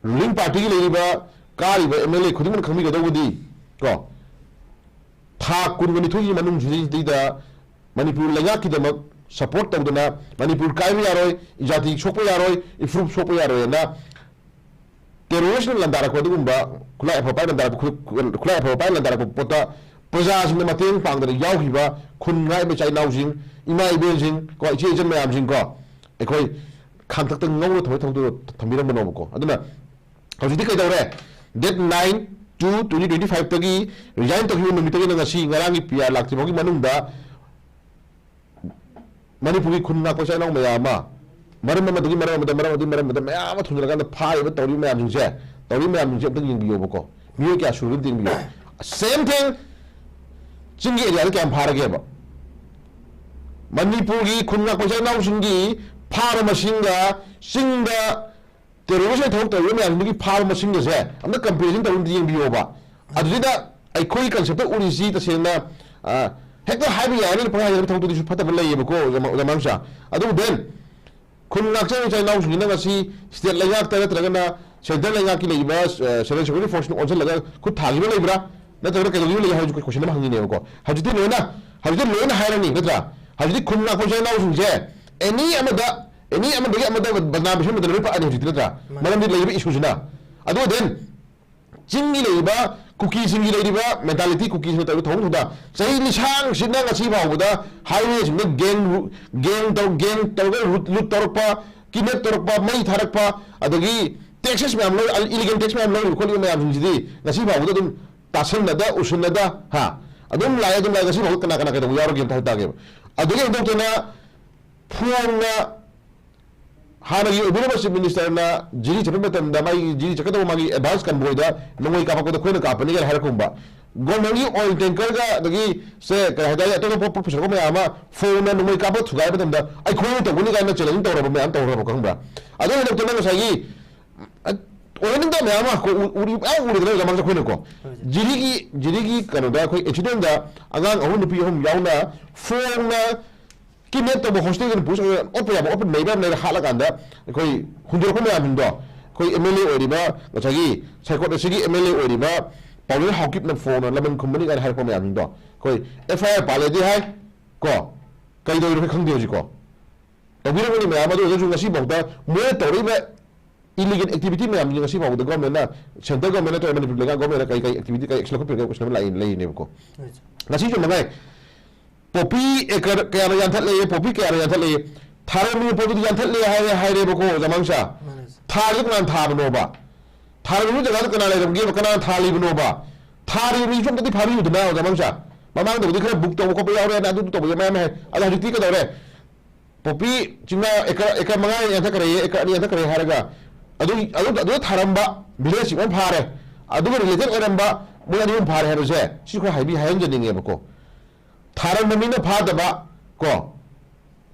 ruling party ꯒꯤ ꯂꯩꯔꯤꯕ ꯀꯥꯔꯤꯕ M L A ꯈꯨꯗꯤꯡꯃꯛꯅ ꯈꯪꯕꯤꯒꯗꯧꯕꯗꯤ ꯀꯣ, ꯊꯥ ꯀꯨꯟꯒ ꯅꯤꯊꯣꯏꯒꯤ ꯃꯅꯨꯡꯁꯤꯗꯩꯗ ꯃꯅꯤꯄꯨꯔ ꯂꯩꯉꯥꯛꯀꯤꯗꯃꯛ support ꯇꯧꯗꯅ ꯃꯅꯤꯄꯨꯔ ꯀꯥꯏꯕ ꯌꯥꯔꯣꯏ, ꯏꯖꯥꯇꯤ ꯁꯣꯛꯄ ꯌꯥꯔꯣꯏ, ꯏꯐꯨꯔꯨꯞ ꯁꯣꯛꯄ ꯌꯥꯔꯣꯏꯅ terrorist ꯅ ꯂꯥꯟꯗꯥꯔꯛꯄ ꯑꯗꯨꯒꯨꯝꯕ ꯈꯨꯠꯂꯥꯏ ꯑꯐꯕ ꯄꯥꯏꯔ ꯂꯥꯟꯗꯥꯔꯛꯄ ꯈꯨ-, ꯈꯨꯠꯂꯥꯏ ꯑꯐꯕ ꯄꯥꯏꯔ ꯂꯥꯟꯗꯥꯔꯛꯄ ꯄꯣꯠꯇ ꯄ꯭ꯔꯖꯥꯁꯤꯡꯅ ꯃꯇꯦꯡ ꯄꯥꯡꯗꯅ ꯌꯥꯎꯈꯤꯕ ꯈꯨꯟ ꯉꯥꯛꯏꯕ ꯏꯆꯥ ꯏꯅꯥꯎꯁꯤꯡ, ꯏꯃꯥ ꯏꯕꯦꯟꯁꯤꯡ ꯀꯣ, ꯏꯆꯦ ꯏꯆꯟ ꯃꯌꯥꯝꯁꯤꯡ ꯀꯣ, ꯑꯩꯈꯣꯏ ꯈꯥꯡꯇꯛꯇ ꯉꯧꯔ ꯊꯝꯃ ꯊꯝꯗꯣ-, ꯊꯝꯕꯤꯔꯝꯕꯅꯣꯕꯀꯣ꯫ ꯑꯗꯨꯅ ꯍꯧꯖꯤꯛꯇꯤ ꯀꯩꯗꯧꯔꯦ? Date nine two twenty twenty five ꯇꯒꯤ resign ꯇꯧꯈꯤꯕ ꯅꯨꯃꯤꯠꯇꯒꯤꯅ ꯉꯁꯤ ꯉꯔꯥꯡꯒꯤ P R ꯂꯥꯛꯇ꯭ꯔꯤ ꯐꯥꯎꯒꯤ ꯃꯅꯨꯡꯗ ꯃꯅꯤꯄꯨꯔꯒꯤ ꯈꯨꯟ ꯉꯥꯛꯄ ꯏꯆꯤꯜ ꯏꯅꯥꯎ ꯃꯌꯥꯝ ꯑꯃ, ꯃꯔꯝ ꯑꯃꯗꯒꯤ ꯃꯔꯝ ꯑꯃꯗ, ꯃꯔꯝ ꯑꯃꯗꯒꯤ ꯃꯔꯝ ꯑꯃꯗ ꯃꯌꯥꯝ ꯑꯃ ꯊꯣꯟꯖꯤꯜꯂꯀꯥꯟꯗ ꯐꯥꯔꯤꯕ, ꯇꯧꯔꯤꯕ ꯃꯌꯥꯝꯁꯤꯡꯁꯦ, ꯇꯧꯔꯤꯕ ꯃꯌꯥꯝꯁꯤꯡꯁꯦ ꯑꯝꯇꯪ ꯌꯦꯡꯕꯤꯌꯣꯕꯀꯣ꯫ ꯃꯤꯑꯣꯏ ꯀꯌꯥ ꯁꯨꯔꯒꯦ ꯑꯝꯇ ꯌꯦꯡꯕꯤꯌꯣ꯫ Same thing, ꯆꯤꯡꯒꯤ ꯑꯦꯔꯤꯌꯥꯗ ꯀꯌꯥꯝ ꯐꯥꯔꯒꯦꯕ? ꯃꯅꯤꯄꯨꯔꯒꯤ ꯈꯨꯟ ꯉꯥꯛꯄ ꯏꯆꯤꯜ ꯏꯅꯥꯎꯁꯤꯡꯒꯤ ꯐꯥꯕ ꯃꯁꯤꯡꯒ ꯆꯤꯡꯗ ꯇꯦꯔꯣꯔꯤꯁ ꯊꯕꯛ ꯇꯧꯔꯤꯕ ꯃꯌꯥꯝꯗꯨꯒꯤ ꯐꯥꯕ ꯃꯁꯤꯡꯒꯁꯦ ꯑꯝꯇ comparison ꯇꯧꯔꯒ ꯑꯝꯇ ꯌꯦꯡꯕꯤꯌꯣꯕ꯫ ꯑꯗꯨꯗ ꯑꯩꯈꯣꯏꯒꯤ concept ꯎꯔꯤꯁꯤ ꯇꯁꯦꯡꯅ, ꯑ, ꯍꯦꯛꯇ ꯍꯥꯏꯕ ꯌꯥꯔꯅꯤ, ꯄꯪꯍꯥꯏ ꯍꯥꯏꯕ ꯊꯕꯛꯇꯨꯗꯤꯁꯨ ꯐꯠꯇꯕ ꯂꯩꯌꯦꯕꯀꯣ, ꯑꯣꯖꯥ ꯃ-, ꯑꯣꯖꯥ ꯃꯥꯝꯆꯥ꯫ ꯑꯗꯨꯕꯨ then, ꯈꯨꯟ ꯉꯥꯛꯆꯕ ꯏꯆꯤꯜ ꯏꯅꯥꯎꯁꯤꯡꯁꯤꯅ ꯉꯁꯤ state ꯂꯩꯉꯥꯛꯇ ꯅꯠꯇ꯭ꯔꯒꯅ central ꯂꯩꯉꯥꯛꯀꯤ ꯂꯩꯔꯤꯕ, ꯑ, central security forceꯅ ꯑꯣꯟꯁꯤꯜꯂꯒ ꯈꯨꯠ ꯊꯥꯈꯤꯕ ꯂꯩꯕ꯭ꯔꯥ? ꯅꯠꯇ꯭ꯔꯒꯅ ꯀꯩꯗꯧꯔꯤꯕ ꯂꯩ ꯍꯥꯏꯕꯁꯨ question ꯑꯃ ꯍꯪꯅꯤꯡꯉꯦꯕꯀꯣ꯫ ꯍꯧꯖꯤꯛꯇꯤ ꯂꯣꯏꯅ, ꯍꯧꯖꯤꯛꯇꯤ ꯂꯣꯏꯅ ꯍꯥꯏꯔꯅꯤ, ꯅꯠꯇ꯭ꯔꯥ? ꯍꯧꯖꯤꯛꯇꯤ ꯈꯨꯟ ꯉꯥꯛꯄ ꯏꯆꯤꯜ ꯏꯅꯥꯎꯁꯤꯡꯁꯦ any ꯑꯃꯗ, any ꯑꯃꯗꯒꯤ ꯑꯃꯗ ꯕꯗꯅꯥꯝ ꯄꯤꯁꯟꯕꯗ ꯂꯣꯏ ꯄꯛꯑꯅꯤ ꯍꯧꯖꯤꯛꯇꯤ, ꯅꯠꯇ꯭ꯔꯥ? ꯃꯥꯅꯦ꯫ ꯃꯔꯝꯗꯤ ꯂꯩꯔꯤꯕ issueꯁꯤꯅ꯫ ꯑꯗꯨꯒ then ꯆꯤꯡꯒꯤ ꯂꯩꯔꯤꯕ ꯀꯨꯀꯤꯁꯤꯡꯒꯤ ꯂꯩꯔꯤꯕ mentality, ꯀꯨꯀꯤꯁꯤꯡꯅ ꯇꯧꯔꯤꯕ ꯊꯧꯑꯣꯡ ꯊꯧꯗꯥ ꯆꯍꯤ ꯂꯤꯁꯥꯡꯁꯤꯠꯅ ꯉꯁꯤ ꯐꯥꯎꯕꯗ highwayꯁꯤꯡꯗ gang, gang ꯇꯧ-, gang ꯇꯧꯔꯒ loot, loot ꯇꯧꯔꯛꯄ, kidnap ꯇꯧꯔꯛꯄ, ꯃꯩ ꯊꯥꯔꯛꯄ, ꯑꯗꯒꯤ taxes ꯃꯌꯥꯝ ꯂꯧ-, illegal tax ꯃꯌꯥꯝ ꯂꯧꯔꯤꯕ ꯈꯣꯠꯂꯤꯕ ꯃꯌꯥꯝꯁꯤꯡꯁꯤꯗꯤ ꯉꯁꯤ ꯐꯥꯎꯕꯗ ꯑꯗꯨꯝ ꯇꯥꯁꯟꯅꯗ, ꯎꯁꯟꯅꯗ, ꯍꯥ, ꯑꯗꯨꯝ ꯂꯥꯛꯑꯦ, ꯑꯗꯨꯝ ꯂꯥꯛꯑꯦ꯫ ꯉꯁꯤ ꯐꯥꯎꯕꯗ ꯀꯅꯥ ꯀꯅꯥ ꯀꯩꯗꯧꯕ ꯌꯥꯎꯔꯒꯦ ꯑꯝꯇ ꯍꯥꯏ ꯇꯥꯒꯦꯕ꯫ ꯑꯗꯨꯒꯤ ꯍꯟꯗꯣꯛꯇꯅ ꯐꯣꯡꯅ ꯍꯥꯟꯅꯒꯤ ꯑꯣꯏꯕꯤꯔꯝꯕ Chief Ministerꯅ ꯖꯤꯔꯤ ꯆꯠꯄ ꯃꯇꯝꯗ ꯃꯥꯒꯤ ꯖꯤꯔꯤ ꯆꯠꯀꯗꯧꯕ ꯃꯥꯒꯤ advance convoyꯗ ꯅꯣꯡꯃꯩ ꯀꯥꯞꯄꯛꯄꯗ ꯑꯩꯈꯣꯏꯅ ꯀꯥꯞꯄꯅꯤꯒꯥꯏꯅ ꯍꯥꯏꯔꯛꯀꯨꯝꯕ, governmentꯀꯤ oil tankerꯒ ꯑꯗꯒꯤ ꯁꯦ ꯀꯩ ꯍꯥꯏꯇꯥꯔꯦ, ꯑꯇꯣꯞ ꯑꯇꯣꯞꯄ ꯄꯨꯁꯜꯂꯛꯄ ꯃꯌꯥꯝ ꯑꯃ ꯐꯣꯡꯅ ꯅꯣꯡꯃꯩ ꯀꯥꯞꯄ ꯊꯨꯒꯥꯏꯕ ꯃꯇꯝꯗ ꯑꯩꯈꯣꯏꯅ ꯇꯧꯒꯅꯤ ꯀꯥꯏꯅ challenge ꯇꯧꯔꯕ ꯃꯌꯥꯝ ꯇꯧꯔꯕ ꯈꯪꯕ꯭ꯔꯥ? ꯑꯗꯨ ꯍꯟꯗꯛꯇꯅ ꯉꯁꯥꯏꯒꯤ, ꯑ, ꯑꯣꯏꯍꯟꯅꯤꯡꯗꯕ ꯃꯌꯥꯝ ꯑꯃ ꯑꯩꯈꯣꯏ ꯎ-, ꯎꯔꯤ-, ꯃꯌꯥꯝ ꯎꯔꯤꯗꯅ ꯃꯃꯥꯡꯗ ꯑꯩꯈꯣꯏꯅꯀꯣ꯫ ꯍꯣꯏ꯫ ꯖꯤꯔꯤꯒꯤ, ꯖꯤꯔꯤꯒꯤ ꯀꯩꯅꯣꯗ ꯑꯩꯈꯣꯏ accidentꯗ ꯑꯉꯥꯡ ꯑꯍꯨꯝ ꯅꯨꯄꯤ ꯑꯍꯨꯝ ꯌꯥꯎꯅ ꯐꯣꯡꯅ kidnap ꯇꯧꯕ hostage ꯑꯣꯏꯅ ꯄꯨꯁ-, ꯑꯣꯠꯄ ꯌꯥꯕ ꯑꯣꯠꯄ ꯅꯩꯕ ꯌꯥꯕ ꯅꯩꯔ ꯍꯥꯠꯂꯀꯥꯟꯗ ꯑꯩꯈꯣꯏ ꯍꯨꯟꯗꯣꯔꯛꯄ ꯃꯌꯥꯝꯁꯤꯡꯗꯣ ꯑꯩꯈꯣꯏ MLA ꯑꯣꯏꯔꯤꯕ ꯉꯁꯥꯏꯒꯤ ꯁꯥꯏꯀꯣꯠ ꯑꯁꯤꯒꯤ MLA ꯑꯣꯏꯔꯤꯕ ꯄꯥꯎꯃꯤ ꯍꯥꯎꯀꯤꯞꯅ ꯐꯣꯡꯅ ꯂꯃꯟ ꯈꯨꯝꯕꯅꯤ ꯀꯥꯏꯅ ꯍꯥꯏꯔꯛꯄ ꯃꯌꯥꯝꯁꯤꯡꯗꯣ ꯑꯩꯈꯣꯏ FIR ꯄꯥꯜꯂꯦꯗꯤ ꯍꯥꯏ ꯀꯣ, ꯀꯩꯗꯧꯔꯤꯅꯣ ꯑꯩꯈꯣꯏ ꯈꯪꯗꯦ ꯍꯧꯖꯤꯛꯀꯣ꯫ ꯇꯧꯕꯤꯔꯝꯒꯅꯤ ꯃꯌꯥꯝ, ꯑꯗꯨ ꯑꯣꯏꯔꯒꯁꯨ ꯉꯁꯤ ꯐꯥꯎꯗ ꯃꯣꯏꯅ ꯇꯧꯔꯛꯏꯕ illegal activity ꯃꯌꯥꯝꯁꯤ ꯉꯁꯤ ꯐꯥꯎꯕꯗ governmentꯅ, central governmentꯅ ꯅꯠꯇ꯭ꯔꯒ ꯃꯅꯤꯄꯨꯔ ꯂꯩꯉꯥꯛ governmentꯅ ꯀꯩ ꯀꯩ activity, ꯀꯩ action ꯂꯧꯈꯠꯄꯤꯔꯒꯦ question ꯑꯃ ꯂꯥꯛꯏ, ꯂꯩꯔꯤꯅꯦꯕꯀꯣ꯫ ꯍꯣꯏ꯫ ꯉꯁꯤꯁꯨ ꯃꯉꯥꯏ꯫ Poppy acre ꯀꯌꯥꯅ ꯌꯥꯟꯊꯠꯂꯦ, poppy ꯀꯌꯥꯅ ꯌꯥꯟꯊꯠꯂꯦ, ꯊꯥꯔꯝꯃꯤꯕ ꯄꯣꯠꯇꯨꯗꯤ ꯌꯥꯟꯊꯠꯂꯦ ꯍꯥꯏꯔꯦ, ꯍꯥꯏꯔꯦꯕꯀꯣ, ꯑꯣꯖꯥ ꯃꯥꯡꯁꯥ꯫ ꯃꯥꯅꯦ꯫ ꯊꯥꯔꯤꯗꯣ ꯀꯅꯥꯅ ꯊꯥꯕꯅꯣꯕ? ꯊꯥꯔꯝꯃꯤꯕ ꯖꯒꯥꯗꯣ ꯀꯅꯥ ꯂꯩꯔꯝꯒꯦꯕ? ꯀꯅꯥꯅ ꯊꯥꯜꯂꯤꯕꯅꯣꯕ? ꯊꯥꯔꯤꯕ ꯃꯤꯁꯨ ꯑꯝꯇꯗꯤ ꯐꯥꯕꯤꯌꯨꯗꯅ, ꯑꯣꯖꯥ ꯃꯥꯡꯁꯥ꯫ ꯃꯃꯥꯡꯗꯕꯨꯗꯤ ꯈꯔ book ꯇꯧꯕ ꯈꯣꯠꯄ ꯌꯥꯎꯔꯦ, ꯑꯗꯨ ꯇꯧꯕ ꯃꯌꯥꯝ ꯍꯥꯏ꯫ ꯑꯗꯣ ꯍꯧꯖꯤꯛꯇꯤ ꯀꯩꯗꯧꯔꯦ? ꯄꯣꯄꯤ ꯆꯤꯡꯅ ꯑꯦꯀꯔ ꯑꯦꯀꯔ ꯃꯉꯥ ꯌꯥꯟꯊꯛꯈ꯭ꯔꯦ, ꯑꯦꯀꯔ ꯑꯅꯤ ꯌꯥꯟꯊꯛꯈ꯭ꯔꯦ ꯍꯥꯏꯔꯒ ꯑꯗꯨ ꯑꯗꯨ ꯑꯗꯨꯗ ꯊꯥꯔꯝꯕ ꯚꯤꯂꯦꯖ ꯑꯃ ꯐꯥꯔꯦ, ꯑꯗꯨꯒ ꯔꯤꯂꯦꯇꯦꯠ ꯑꯣꯏꯔꯝꯕ ꯃꯣꯏ ꯑꯅꯤ ꯑꯍꯨꯝ ꯐꯥꯔꯦ ꯍꯥꯏꯕꯁꯦ ꯁꯤ ꯈꯔ ꯍꯥꯏꯕꯤ ꯍꯥꯏꯍꯟꯖꯅꯤꯡꯉꯦꯕꯀꯣ꯫ ꯊꯥꯔꯝꯕ ꯃꯤꯅ ꯐꯥꯗꯕ ꯀꯣ,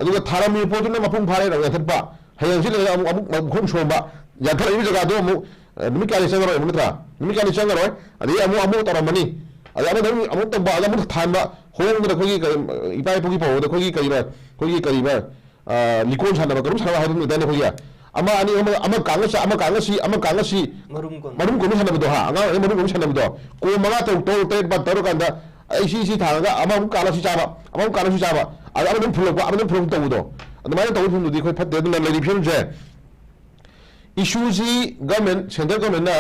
ꯑꯗꯨꯒ ꯊꯥꯔꯝꯃꯤꯕ ꯄꯣꯠꯇꯨꯅ ꯃꯄꯨꯡ ꯐꯥꯔꯦ ꯌꯥꯟꯊꯠꯄ, ꯍꯌꯦꯡ ꯍꯪꯆꯤꯠ ꯂꯩꯔꯒ ꯑꯃꯨꯛ ꯑꯃꯨꯛ ꯃꯈꯨꯝ ꯁꯣꯝꯕ, ꯌꯥꯟꯊꯠꯂꯛꯏꯕ ꯖꯒꯥꯗꯣ ꯑꯃꯨꯛ ꯑ, ꯅꯨꯃꯤꯠ ꯀꯌꯥꯅꯤ ꯆꯪꯉꯔꯣꯏ ꯑꯃꯨꯛ ꯅꯠꯇ꯭ꯔꯥ? ꯅꯨꯃꯤꯠ ꯀꯌꯥꯅꯤ ꯆꯪꯉꯔꯣꯏ꯫ ꯑꯗꯩ ꯑꯃꯨꯛ ꯑꯃꯨꯛ ꯇꯧꯔꯝꯃꯅꯤ꯫ ꯑꯗꯩ ꯑꯃꯗ ꯑꯃꯨꯛ ꯑꯃꯨꯛ ꯇꯧꯕ, ꯑꯗ ꯑꯃꯨꯛ ꯊꯥꯟꯕ, ꯍꯣꯡꯗꯅ ꯑꯩꯈꯣꯏꯒꯤ ꯀꯔꯤ, ꯏꯄꯥ ꯏꯄꯨꯒꯤ ꯄꯧꯔꯣꯗ ꯑꯩꯈꯣꯏꯒꯤ ꯀꯔꯤꯕ, ꯑꯩꯈꯣꯏꯒꯤ ꯀꯔꯤꯕ, ꯑ, ꯂꯤꯀꯣꯟ ꯁꯥꯟꯅꯕ, ꯀꯔꯨꯝ ꯁꯥꯟꯅꯕ ꯍꯥꯏꯕ ꯑꯃ ꯂꯩꯗꯥꯏꯅꯦ ꯑꯩꯈꯣꯏꯒꯤ? ꯑꯃ ꯑꯅꯤ ꯑꯍꯨꯝ ꯑꯃ ꯀꯥꯡꯒ ꯁꯤ, ꯑꯃ ꯀꯥꯡꯒ ꯁꯤ, ꯃꯔꯨꯝ ꯀꯣꯟ꯫ ꯃꯔꯨꯝ ꯀꯣꯟꯕꯤ ꯁꯥꯟꯅꯕꯗꯣ ꯍꯥ, ꯑꯉꯥꯡ ꯑꯣꯏꯔꯤꯉꯩ ꯃꯔꯨꯝ ꯀꯣꯟꯕꯤ ꯁꯥꯟꯅꯕꯗꯣ꯫ ꯀꯣꯟ ꯃꯉꯥ ꯇꯔꯨꯛ ꯇꯔꯨꯛ ꯇꯔꯦꯠ ꯅꯤꯄꯥꯜ ꯇꯧꯔꯀꯥꯟꯗ ꯑꯩ ꯁꯤ ꯁꯤ ꯊꯥꯡꯉꯒ ꯑꯃꯃꯨꯛ ꯀꯥꯜꯂ ꯁꯤ ꯆꯥꯕ, ꯑꯃꯃꯨꯛ ꯀꯥꯜꯂ ꯁꯤ ꯆꯥꯕ, ꯑꯗ ꯑꯃꯗ ꯑꯃꯨꯛ ꯐꯨꯜꯂꯛꯄ, ꯑꯃꯗ ꯑꯃꯨꯛ ꯐꯨꯜꯂꯛꯄ ꯇꯧꯕꯗꯣ꯫ ꯑꯗꯨꯃꯥꯏꯅ ꯇꯧꯕ ꯐꯤꯕꯝꯗꯨꯗꯤ ꯑꯩꯈꯣꯏ ꯐꯠꯇꯦ꯫ ꯑꯗꯨꯅ ꯂꯩꯔꯤꯕ ꯐꯤꯕꯝꯁꯦ ꯏꯁꯨꯁꯤ ꯒꯃꯦꯟ, ꯁꯦꯟꯇ꯭ꯔꯦꯜ ꯒꯃꯦꯟꯅ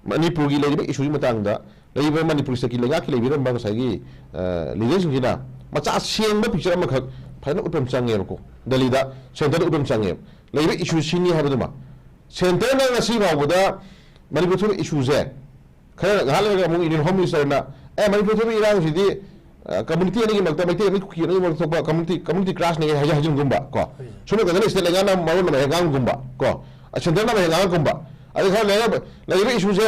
ꯃꯅꯤꯄꯨꯔꯒꯤ ꯂꯩꯔꯤꯕ ꯏꯁꯨꯒꯤ ꯃꯇꯥꯡꯗ ꯂꯩꯔꯤꯕ ꯃꯅꯤꯄꯨꯔ ꯁ꯭ꯇꯦꯠꯀꯤ ꯂꯩꯉꯥꯛꯀꯤ ꯂꯩꯕꯤꯔꯝꯕ ꯉꯁꯥꯏꯒꯤ, ꯑ, ꯂꯤꯗꯔꯁꯤꯡꯁꯤꯅ ꯃꯆꯥ ꯁꯦꯡꯕ ꯄꯤꯛꯆꯔ ꯑꯃꯈꯛ ꯐꯖꯅ ꯎꯠꯄ ꯑꯃ ꯆꯪꯉꯦꯕꯀꯣ꯫ ꯗꯦꯜꯂꯤꯗ ꯁꯦꯟꯇꯔꯗ ꯎꯠꯄ ꯑꯃ ꯆꯪꯉꯦꯕ꯫ ꯂꯩꯔꯤꯕ ꯏꯁꯨ ꯁꯤꯅꯤ ꯍꯥꯏꯕꯗꯨꯃ꯫ ꯁꯦꯟꯇꯔꯅ ꯉꯁꯤ ꯐꯥꯎꯕꯗ ꯃꯅꯤꯄꯨꯔ ꯊꯣꯛꯏꯕ ꯏꯁꯨꯁꯦ ꯈꯔ ꯉꯥꯏꯍꯥꯛ ꯂꯩꯔꯒ ꯑꯃꯨꯛ ꯏꯟꯗꯤꯌꯟ ꯍꯣꯝ ꯃꯤꯅꯤꯁꯇꯔꯅ, "ꯑꯦ, ꯃꯅꯤꯄꯨꯔ ꯊꯣꯛꯏꯕ ꯏꯔꯥꯡꯁꯤꯗꯤ, ꯑ, ꯀꯝꯃꯨꯅꯤꯇꯤ ꯑꯅꯤꯒꯤ ꯃꯔꯛꯇ, ꯃꯩꯇꯩ ꯑꯃꯗꯤ ꯀꯨꯀꯤ ꯑꯅꯤꯒꯤ ꯃꯔꯛꯇ ꯊꯣꯛꯄ ꯀꯝꯃꯨꯅꯤꯇꯤ, ꯀꯝꯃꯨꯅꯤꯇꯤ ꯀ꯭ꯂꯥꯁꯅꯤ" ꯍꯥꯏꯖ-, ꯍꯥꯏꯖꯤꯟꯒꯨꯝꯕ ꯀꯣ꯫ ꯍꯣꯏ꯫ ꯁꯣꯝ ꯅꯥꯀꯟꯗ ꯁ꯭ꯇꯦꯠ ꯂꯩꯉꯥꯛꯅ ꯃꯔꯣꯟ ꯑꯃ ꯍꯦꯛ ꯉꯥꯡꯒꯨꯝꯕ ꯀꯣ꯫ ꯑ, ꯁꯦꯟꯇꯔꯅ ꯑꯃ ꯍꯦꯛ ꯉꯥꯡꯉꯛꯀꯨꯝꯕ꯫ ꯑꯗꯩ ꯈꯔ ꯂꯩꯔꯒ ꯂꯩꯔꯤꯕ ꯏꯁꯨꯁꯦ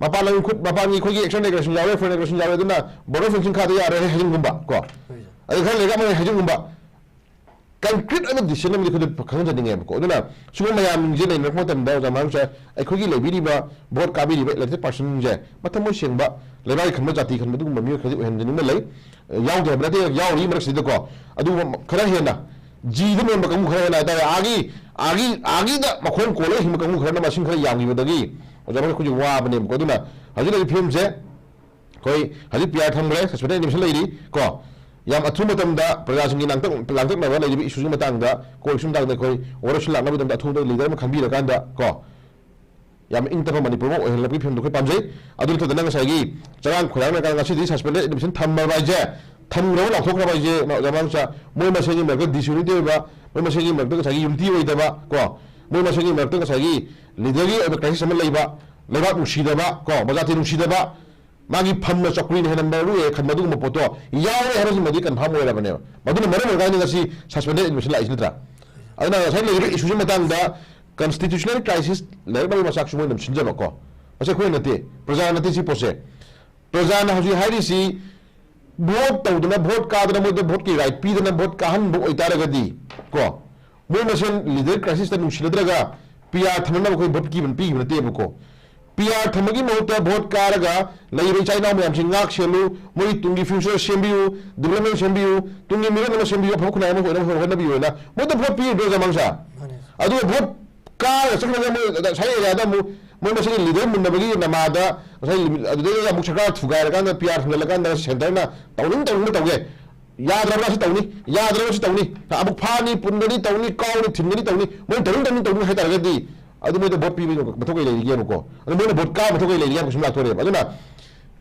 ꯃꯄꯥꯟ ꯂꯝꯒꯤ ꯈꯨꯠ, ꯃꯄꯥꯟꯒꯤ ꯑꯩꯈꯣꯏꯒꯤ external aggression ꯌꯥꯎꯔꯦ, foreign aggression ꯌꯥꯎꯔꯦ, ꯑꯗꯨꯅ border fencing ꯈꯥꯗ ꯌꯥꯔꯣꯏ ꯍꯥꯏꯖꯤꯟꯒꯨꯝꯕ ꯀꯣ꯫ ꯍꯣꯏ꯫ ꯑꯗꯩ ꯈꯔ ꯂꯩꯔꯒ ꯑꯃ ꯍꯦꯛ ꯍꯥꯏꯖꯤꯟꯒꯨꯝꯕ꯫ ꯀꯟꯀ꯭ꯔꯤꯠ ꯑꯣꯏꯕ ꯗꯤꯁꯤꯖꯟ ꯑꯃꯗꯤ ꯑꯩꯈꯣꯏꯗ ꯈꯪꯍꯟꯖꯅꯤꯡꯉꯦꯕꯀꯣ꯫ ꯑꯗꯨꯅ ꯁꯤꯒꯨꯝꯕ ꯃꯌꯥꯝꯁꯦ ꯂꯩꯅꯔꯛꯄ ꯃꯇꯝꯗ ꯑꯣꯖꯥ ꯃꯌꯥꯝꯁꯦ ꯑꯩꯈꯣꯏꯒꯤ ꯂꯩꯕꯤꯔꯤꯕ ꯚꯣꯠ ꯀꯥꯕꯤꯔꯤꯕ ꯏꯂꯦꯛꯇꯦꯠ ꯄꯥꯔꯁꯟꯁꯤꯡꯁꯦ ꯃꯊꯃꯣꯏ ꯁꯦꯡꯕ, ꯂꯩꯕꯥꯛꯀꯤ ꯈꯟꯕ, ꯖꯥꯇꯤ ꯈꯟꯕ ꯑꯗꯨꯒꯨꯝꯕ ꯃꯤꯑꯣꯏ ꯈꯔꯗꯤ ꯑꯣꯏꯍꯟꯖꯅꯤꯡꯕ ꯂꯩ꯫ ꯌꯥꯎꯗꯦ ꯍꯥꯏꯕ ꯅꯠꯇꯦ, ꯌꯥꯎꯔꯤ ꯃꯔꯛꯁꯤꯗꯀꯣ꯫ ꯑꯗꯨꯒ ꯈꯔ ꯍꯦꯟꯅ ꯖꯤꯗ ꯂꯣꯟꯕ ꯀꯥꯡꯕꯨ ꯈꯔ ꯍꯦꯟꯅ ꯍꯥꯏꯇꯥꯔꯦ, ꯑꯥꯒꯤ, ꯑꯥꯒꯤ, ꯑꯥꯒꯤꯗ ꯃꯈꯣꯡ ꯀꯣꯜꯂꯒ ꯍꯤꯡꯕ ꯀꯥꯡꯕꯨ ꯈꯔꯅ ꯃꯁꯤꯡ ꯈꯔ ꯌꯥꯝꯈꯤꯕꯗꯒꯤ ꯑꯣꯖꯥ ꯃꯌꯥꯝ ꯑꯩꯈꯣꯏꯁꯦ ꯋꯥꯕꯅꯦꯕꯀꯣ꯫ ꯑꯗꯨꯅ ꯍꯧꯖꯤꯛ ꯂꯩꯔꯤꯕ ꯐꯤꯕꯝꯁꯦ ꯑꯩꯈꯣꯏ ꯍꯧꯖꯤꯛ ꯄꯤ ꯑꯥꯔ ꯊꯝꯈ꯭ꯔꯦ, ꯁꯁꯄꯦꯟꯗꯦꯗ ꯑꯦꯗꯃꯤꯁꯟ ꯂꯩꯔꯤ ꯀꯣ꯫ ꯌꯥꯝ ꯑꯊꯨꯕ ꯃꯇꯝꯗ ꯄ꯭ꯔꯖꯥꯁꯤꯡꯒꯤ ꯂꯥꯡꯇꯛ-, ꯂꯥꯡꯇꯛꯅꯕ ꯂꯩꯔꯤꯕ ꯏꯁꯨꯒꯤ ꯃꯇꯥꯡꯗ, ꯀꯣꯔꯠꯁꯤꯒꯤ ꯃꯇꯥꯡꯗ ꯑꯩꯈꯣꯏ ꯋꯥꯔꯣꯏꯁꯤꯟ ꯂꯥꯛꯅꯕꯒꯤꯗꯃꯛꯇ ꯑꯊꯨꯕꯗ ꯂꯤꯗꯔ ꯑꯃ ꯈꯟꯕꯤꯔꯀꯥꯟꯗ ꯀꯣ, ꯌꯥꯝ ꯏꯪ ꯇꯞꯄ ꯃꯅꯤꯄꯨꯔ ꯑꯃ ꯑꯣꯏꯍꯜꯂꯛꯄꯒꯤ ꯐꯤꯕꯝꯗꯣ ꯑꯩꯈꯣꯏ ꯄꯥꯝꯖꯩ꯫ ꯑꯗꯨ ꯅꯠꯇꯗꯅ ꯉꯁꯥꯏꯒꯤ ꯆꯔꯥꯡ ꯈꯣꯏꯔꯥꯡꯅꯔꯀꯥꯟꯗ ꯉꯁꯤꯗꯤ ꯁꯁꯄꯦꯟꯗꯦꯗ ꯑꯦꯗꯃꯤꯁꯟ ꯊꯝꯃꯕ ꯍꯥꯏꯁꯦ, ꯊꯝꯈ꯭ꯔꯕ, ꯂꯥꯎꯊꯣꯛꯈ꯭ꯔꯕ ꯍꯥꯏꯁꯦ, ꯃ-, ꯃꯃꯥꯡꯁꯨ ꯃꯣꯏ ꯃꯁꯦꯟꯒꯤ ꯃꯔꯛꯇ ꯗꯤꯁꯌꯨꯅꯤꯇꯤ ꯑꯣꯏꯕ, ꯃꯣꯏ ꯃꯁꯦꯟꯒꯤ ꯃꯔꯛꯇ ꯉꯁꯥꯏꯒꯤ ꯌꯨꯅꯤꯇꯤ ꯑꯣꯏꯗꯕ ꯀꯣ, ꯃꯣꯏ ꯃꯁꯦꯟꯒꯤ ꯃꯔꯛꯇ ꯉꯁꯥꯏꯒꯤ ꯂꯤꯗꯔꯒꯤ ꯑꯣꯏꯕ ꯀ꯭ꯔꯥꯏꯁꯤꯁ ꯑꯃ ꯂꯩꯕ, ꯂꯩꯕꯥꯛ ꯅꯨꯡꯁꯤꯗꯕ ꯀꯣ, ꯃꯖꯥꯇꯤ ꯅꯨꯡꯁꯤꯗꯕ, ꯃꯥꯒꯤ ꯐꯝꯅ ꯆꯧꯀ꯭ꯔꯤꯅ ꯍꯦꯟꯅ ꯃꯔꯨ ꯑꯣꯏ ꯈꯟꯕ ꯑꯗꯨꯒꯨꯝꯕ ꯄꯣꯠꯇꯣ ꯌꯥꯎꯔꯦ ꯍꯥꯏꯕꯁꯤꯃꯗꯤ ꯀꯟꯐꯥꯔꯝ ꯑꯣꯏꯔꯕꯅꯦꯕ꯫ ꯃꯗꯨꯅ ꯃꯔꯝ ꯑꯣꯏꯔꯀꯥꯟꯗ ꯉꯁꯤ suspended admission ꯂꯥꯛꯏꯁꯤ ꯅꯠꯇ꯭ꯔꯥ? ꯑꯗꯨꯅ ꯉꯁꯥꯏ ꯂꯩꯔꯤꯕ ꯏꯁꯨꯁꯤ ꯃꯇꯥꯡꯗ constitutional crisis, ꯂꯥꯏꯔꯤꯛ ꯂꯧꯕ ꯃꯆꯥꯛꯁꯨ ꯃꯣꯏꯅ ꯑꯗꯨꯝ ꯁꯤꯟꯖꯕꯀꯣ꯫ ꯃꯁꯤ ꯑꯩꯈꯣꯏ ꯅꯠꯇꯦ, ꯄ꯭ꯔꯖꯥ ꯅꯠꯇꯦ ꯁꯤ ꯄꯣꯠꯁꯦ꯫ ꯄ꯭ꯔꯖꯥꯅ ꯍꯧꯖꯤꯛ ꯍꯥꯏꯔꯤꯁꯤ ꯚꯣꯠ ꯇꯧꯗꯅ, ꯚꯣꯠ ꯀꯥꯗꯅ, ꯃꯣꯏꯗ ꯚꯣꯠꯀꯤ ꯔꯥꯏꯠ ꯄꯤꯗꯅ ꯚꯣꯠ ꯀꯥꯍꯟꯕ ꯑꯣꯏꯇꯥꯔꯒꯗꯤ ꯀꯣ, ꯃꯣꯏ ꯃꯁꯦꯟ ꯂꯤꯗꯔ ꯀ꯭ꯔꯥꯏꯁꯤꯁꯇ ꯅꯨꯡꯁꯤꯅꯗ꯭ꯔꯒ ꯄꯤ ꯑꯥꯔ ꯊꯝꯅꯅꯕ ꯑꯩꯈꯣꯏ ꯚꯣꯠ ꯄꯤꯕ, ꯄꯤꯈꯤꯕ ꯅꯠꯇꯦꯕꯀꯣ꯫ ꯄꯤ ꯑꯥꯔ ꯊꯝꯕꯒꯤ ꯃꯍꯨꯠꯇ ꯚꯣꯠ ꯀꯥꯔꯒ ꯂꯩꯔꯤꯕ ꯏꯆꯥ ꯏꯅꯥꯎ ꯃꯌꯥꯝꯁꯤ ꯉꯥꯛ ꯁꯦꯜꯂꯨ, ꯃꯣꯏ ꯇꯨꯡꯒꯤ ꯐ꯭ꯌꯨꯆꯔ ꯁꯦꯝꯕꯤꯌꯨ, ꯗꯤꯕ꯭ꯂꯞꯃꯦꯟ ꯁꯦꯝꯕꯤꯌꯨ, ꯇꯨꯡꯒꯤ ꯃꯤꯔꯣꯟ ꯑꯃ ꯁꯦꯝꯕꯤꯌꯨ, ꯑꯐꯕ ꯈꯨꯟꯅꯥꯏ ꯑꯃ ꯑꯣꯏꯅꯕ ꯍꯣꯠꯅꯕꯤꯌꯨ ꯍꯥꯏꯅ ꯃꯣꯏꯗ ꯚꯣꯠ ꯄꯤꯔꯤꯕ꯭ꯔꯣ ꯖꯃꯥꯡꯁꯥ? ꯃꯥꯅꯦ꯫ ꯑꯗꯨꯒ ꯚꯣꯠ ꯀꯥꯔꯒ ꯆꯠꯈ꯭ꯔꯒ ꯃꯣꯏ ꯉꯁꯥꯏ ꯑꯦꯔꯤꯌꯥꯗ ꯑꯃꯨꯛ ꯃꯣꯏ ꯃꯁꯦꯟꯒꯤ ꯂꯤꯗꯔ ꯃꯨꯟꯅꯕꯒꯤ ꯅꯃꯥꯗ ꯉꯁꯥꯏ ꯂꯤꯃꯤꯠ ꯑꯗꯨꯗꯩꯗ ꯑꯃꯨꯛ ꯁꯔꯀꯥꯔ ꯊꯨꯒꯥꯏꯔꯀꯥꯟꯗ ꯄꯤ ꯑꯥꯔ ꯊꯝꯖꯤꯜꯂꯀꯥꯟꯗ ꯁꯦꯟꯇꯔꯅ ꯇꯧꯅꯤꯡ ꯇꯧꯅꯤꯡꯕ ꯇꯧꯒꯦ꯫ ꯌꯥꯗ꯭ꯔꯕ꯭ꯔꯥ ꯁꯤ ꯇꯧꯅꯤ, ꯌꯥꯗ꯭ꯔꯕ꯭ꯔꯥ ꯁꯤ ꯇꯧꯅꯤ, ꯑꯃꯨꯛ ꯐꯥꯅꯤ, ꯄꯨꯟꯒꯅꯤ, ꯇꯧꯅꯤ, ꯀꯥꯎꯅꯤ, ꯊꯤꯟꯒꯅꯤ, ꯇꯧꯅꯤ, ꯃꯣꯏꯅ ꯇꯧꯅꯤꯡ ꯇꯧꯅꯤꯡ ꯇꯧꯅꯤ ꯍꯥꯏꯇꯥꯔꯒꯗꯤ ꯑꯗꯨ ꯃꯣꯏꯗ ꯚꯣꯠ ꯄꯤꯕꯒꯤ ꯃꯊꯧ ꯀꯩ ꯂꯩꯔꯤꯒꯦꯕꯀꯣ? ꯑꯗꯨ ꯃꯣꯏꯅ ꯚꯣꯠ ꯀꯥꯕ ꯃꯊꯧ ꯀꯩ ꯂꯩꯔꯤꯒꯦ ꯍꯥꯏꯕ ꯀꯩꯁꯨ ꯂꯥꯛꯇꯣꯔꯦꯕ꯫ ꯑꯗꯨꯅ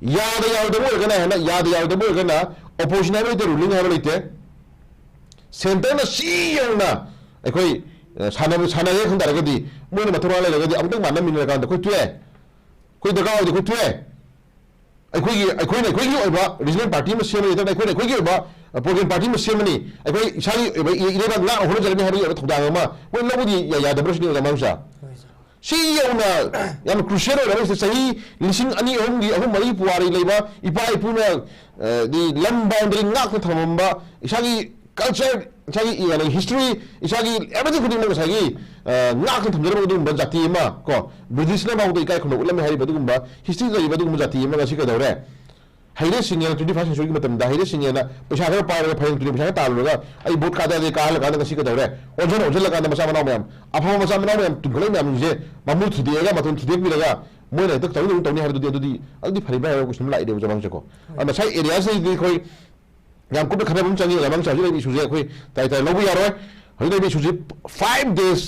ꯌꯥꯗ ꯌꯥꯔꯣꯏꯗꯕ ꯑꯣꯏꯔꯒꯅ ꯍꯦꯟꯅ, ꯌꯥꯗ ꯌꯥꯔꯣꯏꯗꯕ ꯑꯣꯏꯔꯒꯅ opposition ꯍꯥꯏꯕ ꯂꯩꯇꯦ, ruling ꯍꯥꯏꯕ ꯂꯩꯇꯦ꯫ ꯁꯦꯟꯇꯔꯅ ꯁꯤ ꯌꯧꯅ ꯑꯩꯈꯣꯏ, ꯑ, ꯁꯥꯟꯅꯕ, ꯁꯥꯟꯅꯔꯦ ꯈꯟ ꯇꯥꯔꯒꯗꯤ, ꯃꯣꯏꯅ ꯃꯊꯧꯅꯥ ꯂꯩꯔꯒꯗꯤ ꯑꯃꯨꯛꯇꯪ ꯃꯥꯟꯅꯃꯤꯟꯅꯔꯀꯥꯟꯗ ꯑꯩꯈꯣꯏ ꯇꯣꯛꯑꯦ꯫ ꯑꯩꯈꯣꯏ ꯗꯔꯀꯥꯔ ꯑꯣꯏꯗꯤ ꯑꯩꯈꯣꯏ ꯇꯣꯛꯑꯦ꯫ ꯑꯩꯈꯣꯏꯒꯤ, ꯑꯩꯈꯣꯏꯅ ꯑꯩꯈꯣꯏꯒꯤ ꯑꯣꯏꯕ regional party ꯑꯃ ꯁꯦꯝꯃꯅꯤ, ꯅꯠꯇ꯭ꯔꯒ ꯑꯩꯈꯣꯏꯅ ꯑꯩꯈꯣꯏꯒꯤ ꯑꯣꯏꯕ, ꯑ, program party ꯑꯃ ꯁꯦꯝꯃꯅꯤ, ꯑꯩꯈꯣꯏ ꯏꯁꯥꯒꯤ ꯑꯣꯏꯕ ꯏ-, ꯏꯔꯩꯕꯥꯛ ꯉꯥꯛꯅ ꯍꯣꯠꯅꯖꯔꯅꯤ ꯍꯥꯏꯕꯒꯤ ꯑꯣꯏꯕ ꯊꯧꯗꯥꯡ ꯑꯃ ꯃꯣꯏ ꯂꯧꯕꯗꯤ ꯌꯥ-, ꯌꯥꯗꯕ꯭ꯔꯥ ꯁꯤꯅꯤ, ꯑꯣꯖꯥ ꯃꯥꯡꯁꯥ? ꯍꯣꯏ, ꯁꯥꯔ꯫ ꯁꯤ ꯌꯧꯅ ꯌꯥꯝꯅ crucial ꯑꯣꯏꯔꯕ ꯁꯤꯗ ꯆꯍꯤ ꯂꯤꯁꯤꯡ ꯑꯅꯤ ꯑꯍꯨꯝꯒꯤ, ꯑꯍꯨꯝ ꯃꯔꯤ ꯄꯨꯋꯥꯔꯤ ꯂꯩꯕ ꯏꯄꯥ ꯏꯄꯨꯅ, ꯑ, ꯗꯤ ꯂꯝ boundary ꯉꯥꯛꯅ ꯊꯝꯃꯝꯕ ꯏꯁꯥꯒꯤ culture, ꯏꯁꯥꯒꯤ, ꯏ-, history, ꯏꯁꯥꯒꯤ everything ꯈꯨꯗꯤꯡꯃꯛ ꯉꯁꯥꯏꯒꯤ, ꯑ, ꯉꯥꯛꯅ ꯊꯝꯖꯔꯝꯕ ꯑꯗꯨꯒꯨꯝꯕ ꯖꯥꯇꯤ ꯑꯃ ꯀꯣ, Britishꯅ ꯐꯥꯎꯗ ꯏꯀꯥꯏ ꯈꯨꯝꯅꯧ ꯎꯠꯂꯝꯃꯦ ꯍꯥꯏꯔꯤꯕ ꯑꯗꯨꯒꯨꯝꯕ history ꯂꯩꯔꯤꯕ ꯑꯗꯨꯒꯨꯝꯕ ꯖꯥꯇꯤ ꯑꯃ ꯉꯁꯤ ꯀꯩꯗꯧꯔꯦ? ꯍꯩꯔꯦ ꯁꯤꯡꯉꯦꯅ twenty first centuryꯒꯤ ꯃꯇꯝꯗ ꯍꯩꯔꯦ ꯁꯤꯡꯉꯦꯅ ꯄꯩꯁꯥ ꯈꯔ ꯄꯥꯏꯔꯒ ꯐꯌꯦꯡ ꯇꯨꯔꯦꯟ ꯄꯩꯁꯥ ꯈꯔ ꯇꯥꯜꯂꯨꯔꯒ ꯑꯩ ꯚꯣꯠ ꯀꯥꯗ ꯌꯥꯗꯦ ꯀꯥꯍꯜꯂꯀꯥꯟꯗ ꯉꯁꯤ ꯀꯩꯗꯧꯔꯦ? ꯑꯣꯟꯁꯤꯟ ꯑꯣꯟꯁꯤꯜꯂꯀꯥꯟꯗ ꯃꯆꯥ ꯃꯅꯥꯎ ꯃꯌꯥꯝ, ꯑꯐꯕ ꯃꯆꯥ ꯃꯅꯥꯎ ꯃꯌꯥꯝ ꯇꯨꯝꯈꯠꯂꯛꯏ ꯃꯌꯥꯝꯁꯤꯡꯁꯦ ꯃꯃꯨ ꯊꯨꯗꯦꯛꯑꯒ ꯃꯇꯣꯟ ꯊꯨꯗꯦꯛꯄꯤꯔꯒ ꯃꯣꯏꯅ ꯍꯦꯛꯇ ꯇꯧꯅꯤ ꯑꯗꯨꯝ ꯇꯧꯅꯤ ꯍꯥꯏꯕꯗꯨꯗꯤ ꯑꯗꯨꯗꯤ, ꯑꯗꯨꯗꯤ ꯐꯔꯤꯕ꯭ꯔꯥ ꯍꯥꯏꯕ question ꯑꯃ ꯂꯥꯛꯏꯅꯦꯕ ꯖꯃꯥꯡꯁꯦꯀꯣ꯫ ꯑꯗꯨꯅ ꯉꯁꯥꯏ areaꯁꯤꯗꯒꯤ ꯑꯩꯈꯣꯏ ꯌꯥꯝ ꯀꯨꯞꯅ ꯈꯟꯅꯕ ꯑꯃ ꯆꯪꯉꯤ꯫ ꯖꯃꯥꯡꯁꯦ ꯍꯧꯖꯤꯛ ꯂꯩꯔꯤꯕ issueꯁꯦ ꯑꯩꯈꯣꯏ ꯇꯥꯏ ꯇꯥꯏ ꯂꯧꯕ ꯌꯥꯔꯣꯏ꯫ ꯍꯧꯖꯤꯛ ꯂꯩꯔꯤꯕ issueꯁꯦ five days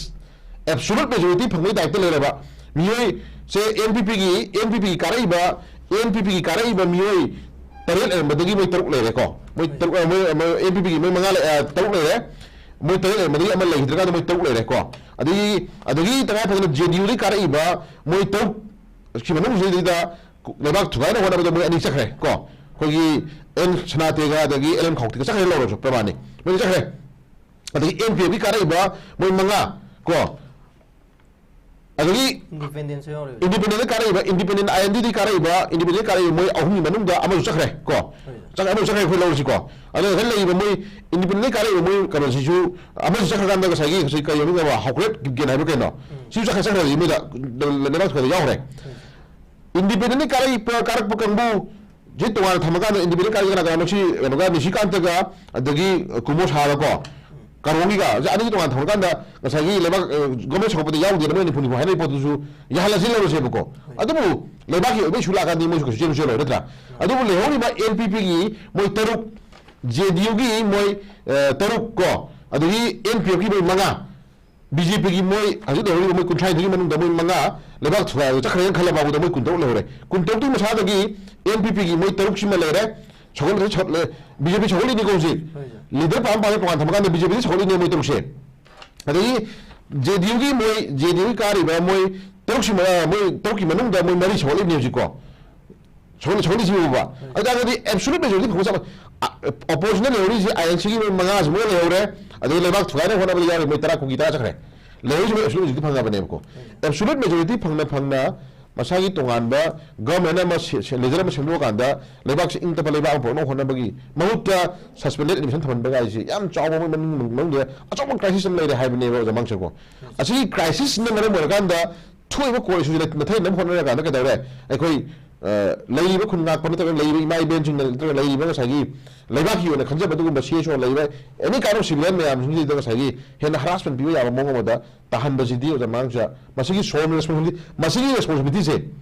absolute majority ꯐꯪꯕꯒꯤ ꯇꯥꯏꯞꯇ ꯂꯩꯔꯕ ꯃꯤꯑꯣꯏꯁꯦ NPPꯒꯤ, NPPꯒꯤ ꯀꯥꯔꯛꯏꯕ, NPPꯒꯤ ꯀꯥꯔꯛꯏꯕ ꯃꯤꯑꯣꯏ ꯇꯔꯦꯠ ꯂꯩꯔꯝꯕꯗꯒꯤ ꯃꯣꯏ ꯇꯔꯨꯛ ꯂꯩꯔꯦꯀꯣ꯫ ꯃꯣꯏ ꯇꯔꯨꯛ, ꯃꯣꯏ, ꯃꯣꯏ NPPꯒꯤ ꯃꯣꯏ ꯃꯉꯥ ꯂꯩ-, ꯑ, ꯇꯔꯨꯛ ꯂꯩꯔꯦ꯫ ꯃꯣꯏ ꯇꯔꯦꯠ ꯂꯩꯔꯝꯕꯗꯒꯤ ꯑꯃ ꯂꯩꯈꯤꯗ꯭ꯔꯀꯥꯟꯗ ꯃꯣꯏ ꯇꯔꯨꯛ ꯂꯩꯔꯦꯀꯣ꯫ ꯑꯗꯒꯤ, ꯑꯗꯒꯤ ꯇꯉꯥꯏ ꯐꯗꯅ JDUꯗꯒꯤ ꯀꯥꯔꯛꯏꯕ ꯃꯣꯏ ꯇꯔꯨꯛ, ꯁꯤ ꯃꯅꯨꯡꯁꯤꯗꯩꯗ ꯂꯩꯕꯥꯛ ꯊꯨꯒꯥꯏꯅ ꯍꯣꯠꯅꯕꯗ ꯃꯣꯏ ꯑꯅꯤ ꯆꯠꯈ꯭ꯔꯦ ꯀꯣ꯫ ꯑꯩꯈꯣꯏꯒꯤ ꯑꯦꯟ ꯁꯅꯥꯇꯦꯒ ꯑꯗꯒꯤ ꯑꯦꯜ ꯑꯦꯟ ꯈꯥꯎꯇꯦꯒ ꯆꯠꯈ꯭ꯔꯦ, ꯂꯧꯔꯁꯨ ꯄ꯭ꯔꯃꯥꯟꯅꯤ, ꯃꯣꯏ ꯆꯠꯈ꯭ꯔꯦ꯫ ꯑꯗꯒꯤ ꯑꯦꯟ ꯄꯤ ꯑꯦꯐꯀꯤ ꯀꯥꯔꯛꯏꯕ ꯃꯣꯏ ꯃꯉꯥ ꯀꯣ, ꯑꯗꯒꯤ ꯏꯟꯗꯤꯄꯦꯟꯗꯦꯟꯁꯨ ꯌꯥꯎꯔꯤꯕ independent ꯀꯥꯔꯛꯏꯕ, independent I and ꯗꯤꯗꯤ ꯀꯥꯔꯛꯏꯕ, independent ꯀꯥꯔꯛꯏꯕ ꯃꯣꯏ ꯑꯍꯨꯝꯒꯤ ꯃꯅꯨꯡꯗ ꯑꯃꯁꯨ ꯆꯠꯈ꯭ꯔꯦ ꯀꯣ꯫ ꯍꯣꯏ꯫ ꯆꯠ-, ꯑꯃꯁꯨ ꯆꯠꯈ꯭ꯔꯦ, ꯑꯩꯈꯣꯏ ꯂꯧꯔꯁꯤꯀꯣ꯫ ꯑꯗꯨꯅ ꯉꯁꯥꯏ ꯂꯩꯔꯤꯕ ꯃꯣꯏ ꯏꯟꯗꯤꯄꯦꯟꯗꯦꯟ ꯀꯥꯔꯛꯏꯕ ꯃꯣꯏ ꯀꯩꯅꯣꯁꯤꯁꯨ ꯑꯃꯁꯨ ꯆꯠꯈ꯭ꯔꯀꯥꯟꯗ ꯉꯁꯥꯏꯒꯤ ꯉꯁꯥꯏ ꯀꯔꯤ ꯃꯃꯤꯡ ꯑꯃ ꯍꯥꯎꯀ꯭ꯔꯦꯠ ꯀꯤꯞꯒꯦꯟ ꯍꯥꯏꯕ ꯀꯩꯅꯣ? ꯁꯤꯁꯨ ꯆꯠꯈ꯭ꯔꯦ, ꯆꯠꯈ꯭ꯔꯦ, ꯃꯣꯏꯗ ꯂꯩꯕꯥꯛ ꯊꯨꯒꯥꯏꯗ ꯌꯥꯎꯈ꯭ꯔꯦ꯫ ꯏꯟꯗꯤꯄꯦꯟꯗꯦꯟ ꯀꯥꯔꯛꯄ, ꯀꯥꯔꯛꯄ ꯀꯥꯡꯕꯨ ꯁꯤ ꯇꯣꯉꯥꯟꯅ ꯊꯝꯃꯀꯥꯟꯗ ꯏꯟꯗꯤꯄꯦꯟꯗꯦꯟ ꯀꯥꯔꯛꯏ ꯀꯅꯥ ꯀꯅꯥꯅꯣ? ꯁꯤ ꯀꯩꯅꯣꯒ, ꯅꯤꯁꯤꯀꯥꯟꯇꯒ, ꯑꯗꯒꯤ ꯀꯨꯃꯣ ꯁꯥꯍꯒꯀꯣ, ꯀꯥꯔꯣꯡꯒꯤꯒ, ꯁꯤ ꯑꯅꯤꯁꯤ ꯇꯣꯉꯥꯟꯅ ꯊꯝꯃꯀꯥꯟꯗ ꯉꯁꯥꯏꯒꯤ ꯂꯩꯕꯥꯛ, ꯑ, ꯒꯣꯔꯃꯦꯟ ꯁꯧꯒꯠꯄꯗ ꯌꯥꯎꯗꯦꯅ ꯃꯣꯏ ꯅꯤꯐꯨ ꯅꯤꯐꯨ ꯍꯥꯏꯅꯔꯤꯕ ꯄꯣꯠꯇꯨꯁꯨ ꯌꯥꯍꯜꯂꯁꯤ ꯂꯧꯔꯁꯦꯕꯀꯣ꯫ ꯑꯗꯨꯕꯨ ꯂꯩꯕꯥꯛꯀꯤ ꯑꯣꯏꯕ ꯏꯁꯨ ꯂꯥꯛꯑꯀꯥꯟꯗꯤ ꯃꯣꯏꯁꯨ ꯀꯩꯁꯨ ꯆꯦꯟꯕꯁꯨ ꯌꯥꯔꯣꯏ, ꯅꯠꯇ꯭ꯔꯥ? ꯑꯗꯨꯕꯨ ꯂꯩꯍꯧꯔꯤꯕ ꯑꯦꯟ ꯄꯤ ꯄꯤꯒꯤ ꯃꯣꯏ ꯇꯔꯨꯛ, ꯖꯦ ꯗꯤ ꯌꯨꯒꯤ ꯃꯣꯏ, ꯑ, ꯇꯔꯨꯛ ꯀꯣ, ꯑꯗꯒꯤ ꯑꯦꯟ ꯄꯤ ꯑꯦꯐꯀꯤ ꯃꯣꯏ ꯃꯉꯥ, ꯕꯤ ꯖꯦ ꯄꯤꯒꯤ ꯃꯣꯏ ꯍꯧꯖꯤꯛ ꯂꯩꯍꯧꯔꯤꯕ ꯃꯣꯏ ꯀꯨꯟꯊ꯭ꯔꯥꯅꯤꯊꯣꯏꯒꯤ ꯃꯅꯨꯡꯗ ꯃꯣꯏ ꯃꯉꯥ ꯂꯩꯕꯥꯛ ꯊꯨꯒꯥꯏꯕꯗ ꯆꯠꯈ꯭ꯔꯦꯅ ꯈꯜꯂꯕ ꯐꯥꯎꯕꯗ ꯃꯣꯏ ꯀꯨꯟꯇꯔꯨꯛ ꯂꯩꯍꯧꯔꯦ꯫ ꯀꯨꯟꯇꯔꯨꯛꯇꯨꯒꯤ ꯃꯁꯥꯗꯒꯤ ꯑꯦꯟ ꯄꯤ ꯄꯤꯒꯤ ꯃꯣꯏ ꯇꯔꯨꯛꯁꯤꯃ ꯂꯩꯔꯦ꯫ ꯁꯒꯣꯜ-, ꯁꯒꯣꯜ-, ꯕꯤ ꯖꯦ ꯄꯤ ꯁꯒꯣꯜꯂꯤꯅꯤꯀꯣ ꯍꯧꯖꯤꯛ꯫ ꯍꯣꯏ, ꯁꯥꯔ꯫ ꯂꯤꯗꯔ ꯄꯥꯝ ꯄꯥꯝꯃꯦ ꯇꯣꯉꯥꯟ ꯊꯝꯃꯀꯥꯟꯗ ꯕꯤ ꯖꯦ ꯄꯤꯗꯤ ꯁꯒꯣꯜꯂꯤꯅꯦ ꯃꯣꯏ ꯇꯔꯨꯛꯁꯦ꯫ ꯑꯗꯒꯤ ꯖꯦ ꯗꯤ ꯌꯨꯒꯤ ꯃꯣꯏ, ꯖꯦ ꯗꯤ ꯌꯨꯒꯤ ꯀꯥꯔꯤꯕ ꯃꯣꯏ ꯇꯔꯨꯛꯁꯤ ꯃ-, ꯃꯣꯏ ꯇꯔꯨꯛꯀꯤ ꯃꯅꯨꯡꯗ ꯃꯣꯏ ꯃꯔꯤ ꯁꯒꯣꯜꯂꯤꯕꯅꯦ ꯍꯧꯖꯤꯛꯀꯣ꯫ ꯁꯒꯣꯜ-, ꯁꯒꯣꯜꯂꯤꯁꯤ ꯌꯦꯡꯉꯨꯕ꯫ ꯑꯗꯨ ꯇꯥꯔꯒꯗꯤ ꯑꯦꯕꯁꯣꯂꯨꯠ ꯃꯦꯖꯣꯔꯤꯇꯤ ꯐꯪꯕ ꯆꯞ ꯃꯥꯟꯅꯩ꯫ ꯑ-, ꯑꯣꯄꯣꯖꯤꯁꯟꯗ ꯂꯩꯍꯧꯔꯤꯁꯤ ꯑꯥꯏ ꯑꯦꯟ ꯁꯤꯒꯤ ꯃꯣꯏ ꯃꯉꯥꯁꯤ ꯃꯣꯏ ꯂꯩꯍꯧꯔꯦ꯫ ꯑꯗꯒꯤ ꯂꯩꯕꯥꯛ ꯊꯨꯒꯥꯏꯅꯕ ꯍꯣꯠꯅꯕꯗ ꯌꯥꯎꯔꯤ ꯃꯣꯏ ꯇꯔꯥ, ꯀꯨꯟꯒꯤ ꯇꯔꯥ ꯆꯠꯈ꯭ꯔꯦ꯫ ꯂꯩꯍꯧꯔꯤꯁꯤ ꯃꯣꯏ ꯑꯦꯕꯁꯣꯂꯨꯠ ꯃꯦꯖꯣꯔꯤꯇꯤ ꯐꯪꯅꯕꯅꯦꯕꯀꯣ꯫ ꯑꯦꯕꯁꯣꯂꯨꯠ ꯃꯦꯖꯣꯔꯤꯇꯤ ꯐꯪꯅ ꯐꯪꯅ ꯃꯁꯥꯒꯤ ꯇꯣꯉꯥꯟꯕ ꯒꯚꯔꯟꯃꯦꯟ ꯑꯃ ꯁꯦ-, ꯁꯦ-, ꯂꯤꯗꯔ ꯑꯃ ꯁꯦꯝꯗꯣꯛꯑꯀꯥꯟꯗ ꯂꯩꯕꯥꯛꯁꯤ ꯏꯪ ꯇꯞꯄ ꯂꯩꯕꯥꯛ ꯑꯃ ꯄꯨꯔꯛꯅꯕ ꯍꯣꯠꯅꯕꯒꯤ ꯃꯍꯨꯠꯇ ꯁꯁꯄꯦꯟꯗꯦꯗ ꯑꯦꯗꯃꯤꯁꯟ ꯊꯝꯍꯟꯕ ꯍꯥꯏꯁꯤ ꯌꯥꯝ ꯆꯥꯎꯕ ꯑꯃ ꯃꯅꯨꯡ-, ꯃꯅꯨꯡꯗ ꯑꯆꯧꯕ ꯀ꯭ꯔꯥꯏꯁꯤꯁ ꯑꯃ ꯂꯩꯔꯦ ꯍꯥꯏꯕꯅꯦꯕ ꯑꯣꯖꯥ ꯃꯥꯡꯁꯦꯀꯣ꯫ ꯑꯁꯤꯒꯤ ꯀ꯭ꯔꯥꯏꯁꯤꯁꯁꯤꯅ ꯃꯔꯝ ꯑꯣꯏꯔꯀꯥꯟꯗ ꯊꯣꯛꯏꯕ ꯀꯣꯔꯁꯁꯨ ꯅꯊꯩꯅꯕ ꯍꯣꯠꯅꯔꯀꯥꯟꯗ ꯀꯩꯗꯧꯔꯦ? ꯑꯩꯈꯣꯏ, ꯑ, ꯂꯩꯔꯤꯕ ꯈꯨꯟ ꯉꯥꯛꯄ ꯅꯠꯇ꯭ꯔꯒ ꯂꯩꯔꯤꯕ ꯏꯃꯥ ꯏꯕꯦꯟꯁꯤꯡꯅ ꯅꯠꯇ꯭ꯔꯒ ꯂꯩꯔꯤꯕ ꯉꯁꯥꯏꯒꯤ ꯂꯩꯕꯥꯛꯀꯤ ꯑꯣꯏꯅ ꯈꯟꯖꯕ ꯑꯗꯨꯒꯨꯝꯕ ꯁꯤ ꯑꯦꯁ ꯑꯣ ꯂꯩꯔꯤꯕ ꯑꯦꯅꯤ ꯀꯥꯏꯟ ꯑꯣꯐ ꯁꯤꯚꯤꯂꯤꯌꯟ ꯃꯌꯥꯝꯁꯤꯡꯁꯤꯗ ꯉꯁꯥꯏꯒꯤ ꯍꯦꯟꯅ ꯍꯔꯥꯁꯃꯦꯟ ꯄꯤꯕ ꯌꯥꯕ ꯃꯑꯣꯡ ꯑꯃꯗ ꯇꯥꯍꯟꯕꯁꯤꯗꯤ ꯑꯣꯖꯥ ꯃꯥꯡꯁꯦ ꯃꯁꯤꯒꯤ ꯁꯣꯝ ꯔꯦꯁꯄꯣꯟꯁꯤꯕꯤꯂꯤꯇꯤ, ꯃꯁꯤꯒꯤ ꯔꯦꯁꯄꯣꯟꯁꯤꯕꯤꯂꯤꯇꯤꯁꯦ,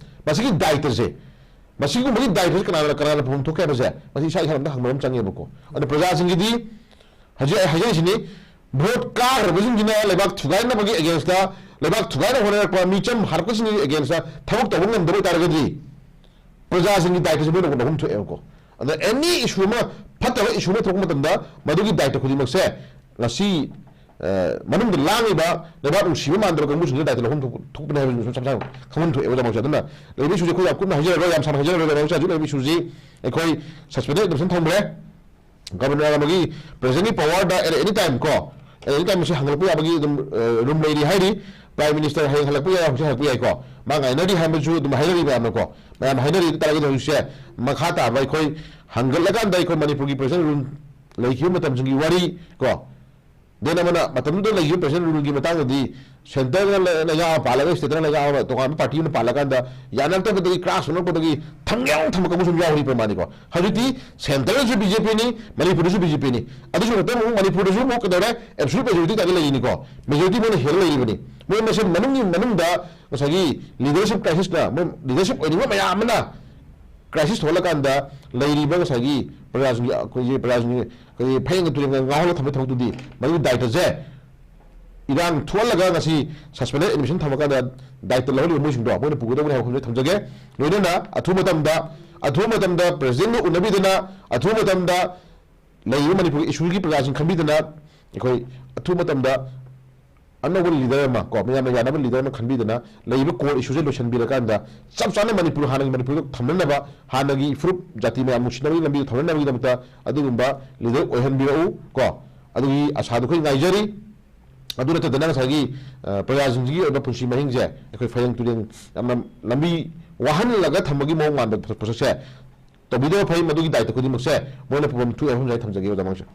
ꯃꯁꯤꯒꯤ ꯗꯥꯏꯇꯁꯦ, ꯃꯁꯤꯒꯨꯝꯕꯒꯤ ꯗꯥꯏꯇꯁꯦ ꯀꯅꯥꯅ, ꯀꯅꯥꯅ ꯄꯨꯐꯝ ꯊꯣꯛꯀꯦ ꯍꯥꯏꯕꯁꯦ ꯃꯁꯤ ꯏꯁꯥ ꯏꯁꯥꯅ ꯑꯝꯇ ꯍꯪꯕ ꯑꯃ ꯆꯪꯉꯦꯕꯀꯣ꯫ ꯑꯗꯣ ꯄ꯭ꯔꯖꯥꯁꯤꯡꯒꯤꯗꯤ ꯍꯧꯖꯤꯛ ꯑꯩ ꯍꯥꯏꯖꯔꯤꯁꯤꯅꯤ, ꯚꯣꯠ ꯀꯥꯈ꯭ꯔꯕꯁꯤꯡꯁꯤꯅ ꯂꯩꯕꯥꯛ ꯊꯨꯒꯥꯏꯅꯕꯒꯤ ꯑꯦꯒꯦꯟꯁꯇ, ꯂꯩꯕꯥꯛ ꯊꯨꯒꯥꯏꯅꯕ ꯍꯣꯠꯅꯔꯛꯄ ꯃꯤꯆꯝ ꯍꯥꯔꯛꯄꯁꯤꯡꯒꯤ ꯑꯦꯒꯦꯟꯁꯇ ꯊꯕꯛ ꯇꯧꯕ ꯉꯝꯗꯕ ꯑꯣꯏꯇꯥꯔꯒꯗꯤ ꯄ꯭ꯔꯖꯥꯁꯤꯡꯒꯤ ꯗꯥꯏꯇꯁꯦ ꯃꯣꯏꯅ ꯂꯧꯐꯝ ꯊꯣꯛꯑꯦꯕꯀꯣ꯫ ꯑꯗ ꯑꯦꯅꯤ ꯏꯁꯨ ꯑꯃ, ꯐꯠꯇꯕ ꯏꯁꯨ ꯑꯃ ꯊꯣꯛꯄ ꯃꯇꯝꯗ ꯃꯗꯨꯒꯤ ꯗꯥꯏꯇ ꯈꯨꯗꯤꯡꯃꯛꯁꯦ ꯉꯁꯤ, ꯑ, ꯃꯅꯨꯡꯗ ꯂꯥꯡꯉꯤꯕ ꯂꯩꯕꯥꯛ ꯅꯨꯡꯁꯤꯕ ꯃꯥꯟꯗꯕ ꯀꯥꯡꯕꯨꯁꯤꯡꯗꯨ ꯗꯥꯏꯇ ꯂꯧꯐꯝ ꯊꯣꯛ-, ꯊꯣꯛꯄꯅꯤ ꯍꯥꯏꯕꯁꯤ ꯁꯝ ꯁꯝꯅ ꯈꯪꯐꯝ ꯊꯣꯛꯑꯦꯕ, ꯑꯣꯖꯥ ꯃꯥꯡꯁꯨ꯫ ꯑꯗꯨꯅ ꯂꯩꯔꯤꯕ ꯏꯁꯨꯁꯦ ꯑꯩꯈꯣꯏ ꯌꯥꯝ ꯀꯨꯞꯅ ꯍꯥꯏꯖꯔꯔꯣꯏ, ꯌꯥꯝ ꯁꯥꯡꯅ ꯍꯥꯏꯖꯔꯔꯣꯏ, ꯑꯣꯖꯥ ꯃꯥꯡꯁꯨ꯫ ꯍꯧꯖꯤꯛ ꯂꯩꯔꯤꯕ ꯏꯁꯨꯁꯤ ꯑꯩꯈꯣꯏ suspended admission ꯊꯝꯈ꯭ꯔꯦ꯫ ꯒꯕꯔꯅꯔ ꯑꯃꯒꯤ ꯄ꯭ꯔꯦꯖꯦꯟꯒꯤ ꯄꯋꯥꯔꯗ at any time ꯀꯣ, at any time ꯁꯤ ꯍꯪꯒꯠꯂꯛꯄ ꯌꯥꯕꯒꯤ ꯑꯗꯨꯝ, ꯑ, ꯔꯨꯝ ꯂꯩꯔꯤ ꯍꯥꯏꯔꯤ꯫ ꯄ꯭ꯔꯥꯏꯝ ꯃꯤꯅꯤꯁꯇꯔ ꯍꯌꯦꯡ ꯍꯜꯂꯛꯄ ꯌꯥꯏ, ꯍꯧꯖꯤꯛ ꯍꯜꯂꯛꯄ ꯌꯥꯏꯀꯣ꯫ ꯃꯥ ꯉꯥꯏꯅꯔꯤ ꯍꯥꯏꯕꯁꯨ ꯑꯗꯨꯝ ꯍꯥꯏꯅꯔꯤ ꯃꯌꯥꯝꯅꯀꯣ꯫ ꯃꯌꯥꯝ ꯍꯥꯏꯅꯔꯤ꯫ ꯑꯗꯨ ꯇꯥꯔꯒꯗꯤ ꯍꯧꯖꯤꯛꯁꯦ ꯃꯈꯥ ꯇꯥꯕ ꯑꯩꯈꯣꯏ ꯍꯪꯒꯠꯂꯀꯥꯟꯗ ꯑꯩꯈꯣꯏ ꯃꯅꯤꯄꯨꯔꯒꯤ ꯄ꯭ꯔꯦꯖꯦꯟ ꯔꯨꯜ ꯂꯩꯈꯤꯕ ꯃꯇꯝꯁꯤꯡꯒꯤ ꯋꯥꯔꯤ ꯀꯣ, ꯗꯦꯟ ꯑꯃꯅ ꯃꯇꯝꯗꯨꯗ ꯂꯩꯈꯤꯕ ꯄ꯭ꯔꯦꯖꯦꯟ ꯔꯨꯜꯒꯤ ꯃꯇꯥꯡꯗꯗꯤ ꯁꯦꯟꯇꯔꯅ ꯂꯩ-, ꯂꯩꯉꯥꯛ ꯑꯃ ꯄꯥꯜꯂꯒ ꯁ꯭ꯇꯦꯠꯇꯅ ꯂꯩꯉꯥꯛ ꯑꯃ, ꯇꯣꯉꯥꯟꯕ ꯄꯥꯔꯇꯤ ꯑꯃꯅ ꯄꯥꯜꯂꯀꯥꯟꯗ ꯌꯥꯅꯔꯛꯇꯕꯗꯒꯤ ꯀ꯭ꯔꯥꯁ ꯁꯣꯛꯂꯛꯄꯗꯒꯤ ꯊꯝꯒꯦ ꯌꯥꯎꯅ ꯊꯝꯕ ꯀꯥꯡꯕꯨꯁꯨ ꯑꯗꯨꯝ ꯌꯥꯎꯔꯤ ꯄ꯭ꯔꯃꯥꯅꯤꯀꯣ꯫ ꯍꯧꯖꯤꯛꯇꯤ ꯁꯦꯟꯇꯔꯗꯁꯨ ꯕꯤ ꯖꯦ ꯄꯤꯅꯤ, ꯃꯅꯤꯄꯨꯔꯗꯁꯨ ꯕꯤ ꯖꯦ ꯄꯤꯅꯤ꯫ ꯑꯗꯨꯁꯨ ꯈꯛꯇ ꯑꯃꯨꯛ ꯃꯅꯤꯄꯨꯔꯗꯁꯨ ꯑꯃꯨꯛ ꯀꯩꯗꯧꯔꯦ? ꯑꯦꯕꯁꯣꯂꯨꯠ ꯃꯦꯖꯣꯔꯤꯇꯤ ꯇꯥꯔꯒ ꯂꯩꯔꯤꯅꯤꯀꯣ꯫ ꯃꯦꯖꯣꯔꯤꯇꯤ ꯃꯣꯏꯅ ꯍꯦꯜꯂ ꯂꯩꯔꯤꯕꯅꯤ꯫ ꯃꯣꯏ ꯃꯁꯦꯟ ꯃꯅꯨꯡꯒꯤ ꯃꯅꯨꯡꯗ ꯉꯁꯥꯏꯒꯤ ꯂꯤꯗꯔꯁꯤꯞ ꯀ꯭ꯔꯥꯏꯁꯤꯁꯅ, ꯃꯣꯏ ꯂꯤꯗꯔꯁꯤꯞ ꯑꯣꯏꯅꯤꯡꯕ ꯃꯌꯥꯝ ꯑꯃꯅ ꯀ꯭ꯔꯥꯏꯁꯤꯁ ꯊꯣꯛꯍꯜꯂꯀꯥꯟꯗ ꯂꯩꯔꯤꯕ ꯉꯁꯥꯏꯒꯤ ꯄ꯭ꯔꯖꯥꯁꯤꯡꯒꯤ, ꯑꯩꯈꯣꯏꯒꯤ ꯄ꯭ꯔꯖꯥꯁꯤꯡꯒꯤ ꯑꯩꯈꯣꯏꯒꯤ ꯐꯌꯦꯡꯒ ꯇꯨꯔꯦꯟꯒ ꯉꯥꯎꯍꯜꯂ ꯊꯝꯕ ꯊꯕꯛꯇꯨꯗꯤ ꯃꯗꯨꯒꯤ ꯗꯥꯏꯇꯁꯦ ꯏꯔꯥꯡ ꯊꯣꯛꯍꯜꯂꯒ ꯉꯁꯤ suspended admission ꯊꯝꯃꯀꯥꯟꯗ ꯗꯥꯏꯇ ꯂꯧꯍꯜꯂꯤꯕ ꯃꯣꯏꯁꯤꯡꯗꯣ ꯃꯣꯏꯅ ꯄꯨꯒꯗꯧꯕꯅꯤ ꯍꯥꯏꯕ ꯋꯥꯐꯝꯁꯦ ꯊꯝꯖꯒꯦ꯫ ꯂꯣꯏꯅꯅ ꯑꯊꯨꯕ ꯃꯇꯝꯗ, ꯑꯊꯨꯕ ꯃꯇꯝꯗ ꯄ꯭ꯔꯦꯁꯤꯗꯦꯟꯒ ꯎꯅꯕꯤꯗꯅ, ꯑꯊꯨꯕ ꯃꯇꯝꯗ ꯂꯩꯔꯤꯕ ꯃꯅꯤꯄꯨꯔꯒꯤ ꯏꯁꯨꯒꯤ ꯄ꯭ꯔꯖꯥꯁꯤꯡ ꯈꯟꯕꯤꯗꯅ ꯑꯩꯈꯣꯏ ꯑꯊꯨꯕ ꯃꯇꯝꯗ ꯑꯅꯧꯕ ꯂꯤꯗꯔ ꯑꯃ ꯀꯣ, ꯃꯌꯥꯝꯅ ꯌꯥꯅꯕ ꯂꯤꯗꯔ ꯑꯃ ꯈꯟꯕꯤꯗꯅ ꯂꯩꯔꯤꯕ ꯀꯣꯔ ꯏꯁꯨꯁꯦ ꯂꯣꯏꯁꯤꯟꯕꯤꯔꯀꯥꯟꯗ ꯆꯞ ꯆꯥꯅ ꯃꯅꯤꯄꯨꯔ ꯍꯥꯟꯅꯒꯤ ꯃꯅꯤꯄꯨꯔꯗ ꯊꯝꯅꯅꯕ, ꯍꯥꯟꯅꯒꯤ ꯐꯨꯔꯨꯞ ꯖꯥꯇꯤ ꯃꯌꯥꯝ ꯅꯨꯡꯁꯤꯅꯕꯒꯤ ꯂꯝꯕꯤꯗ ꯊꯝꯅꯅꯕꯒꯤꯗꯃꯛꯇ ꯑꯗꯨꯒꯨꯝꯕ ꯂꯤꯗꯔ ꯑꯣꯏꯍꯟꯕꯤꯔꯛꯎ ꯀꯣ꯫ ꯑꯗꯨꯒꯤ ꯑꯁꯥꯗꯨ ꯑꯩꯈꯣꯏ ꯉꯥꯏꯖꯔꯤ꯫ ꯑꯗꯨ ꯅꯠꯇꯗꯅ ꯉꯁꯥꯏꯒꯤ, ꯑ, ꯄ꯭ꯔꯖꯥꯁꯤꯡꯁꯤꯒꯤ ꯑꯣꯏꯕ ꯄꯨꯟꯁꯤ ꯃꯍꯤꯡꯁꯦ ꯑꯩꯈꯣꯏ ꯐꯌꯦꯡ ꯇꯨꯔꯦꯡ ꯌꯥꯝꯅ ꯂꯝꯕꯤ ꯋꯥꯍꯜꯂꯒ ꯊꯝꯕꯒꯤ ꯃꯑꯣꯡ ꯃꯥꯟꯕ ꯄꯣꯠꯁꯛꯁꯦ ꯇꯧꯕꯤꯗꯕ ꯐꯩ꯫ ꯃꯗꯨꯒꯤ ꯗꯥꯏꯇ ꯈꯨꯗꯤꯡꯃꯛꯁꯦ ꯃꯣꯏꯅ ꯄꯨꯐꯝ ꯊꯣꯛꯑꯦ ꯍꯥꯏꯕ ꯊꯝꯖꯒꯦ, ꯑꯣꯖꯥ ꯃꯥꯡꯁꯨ꯫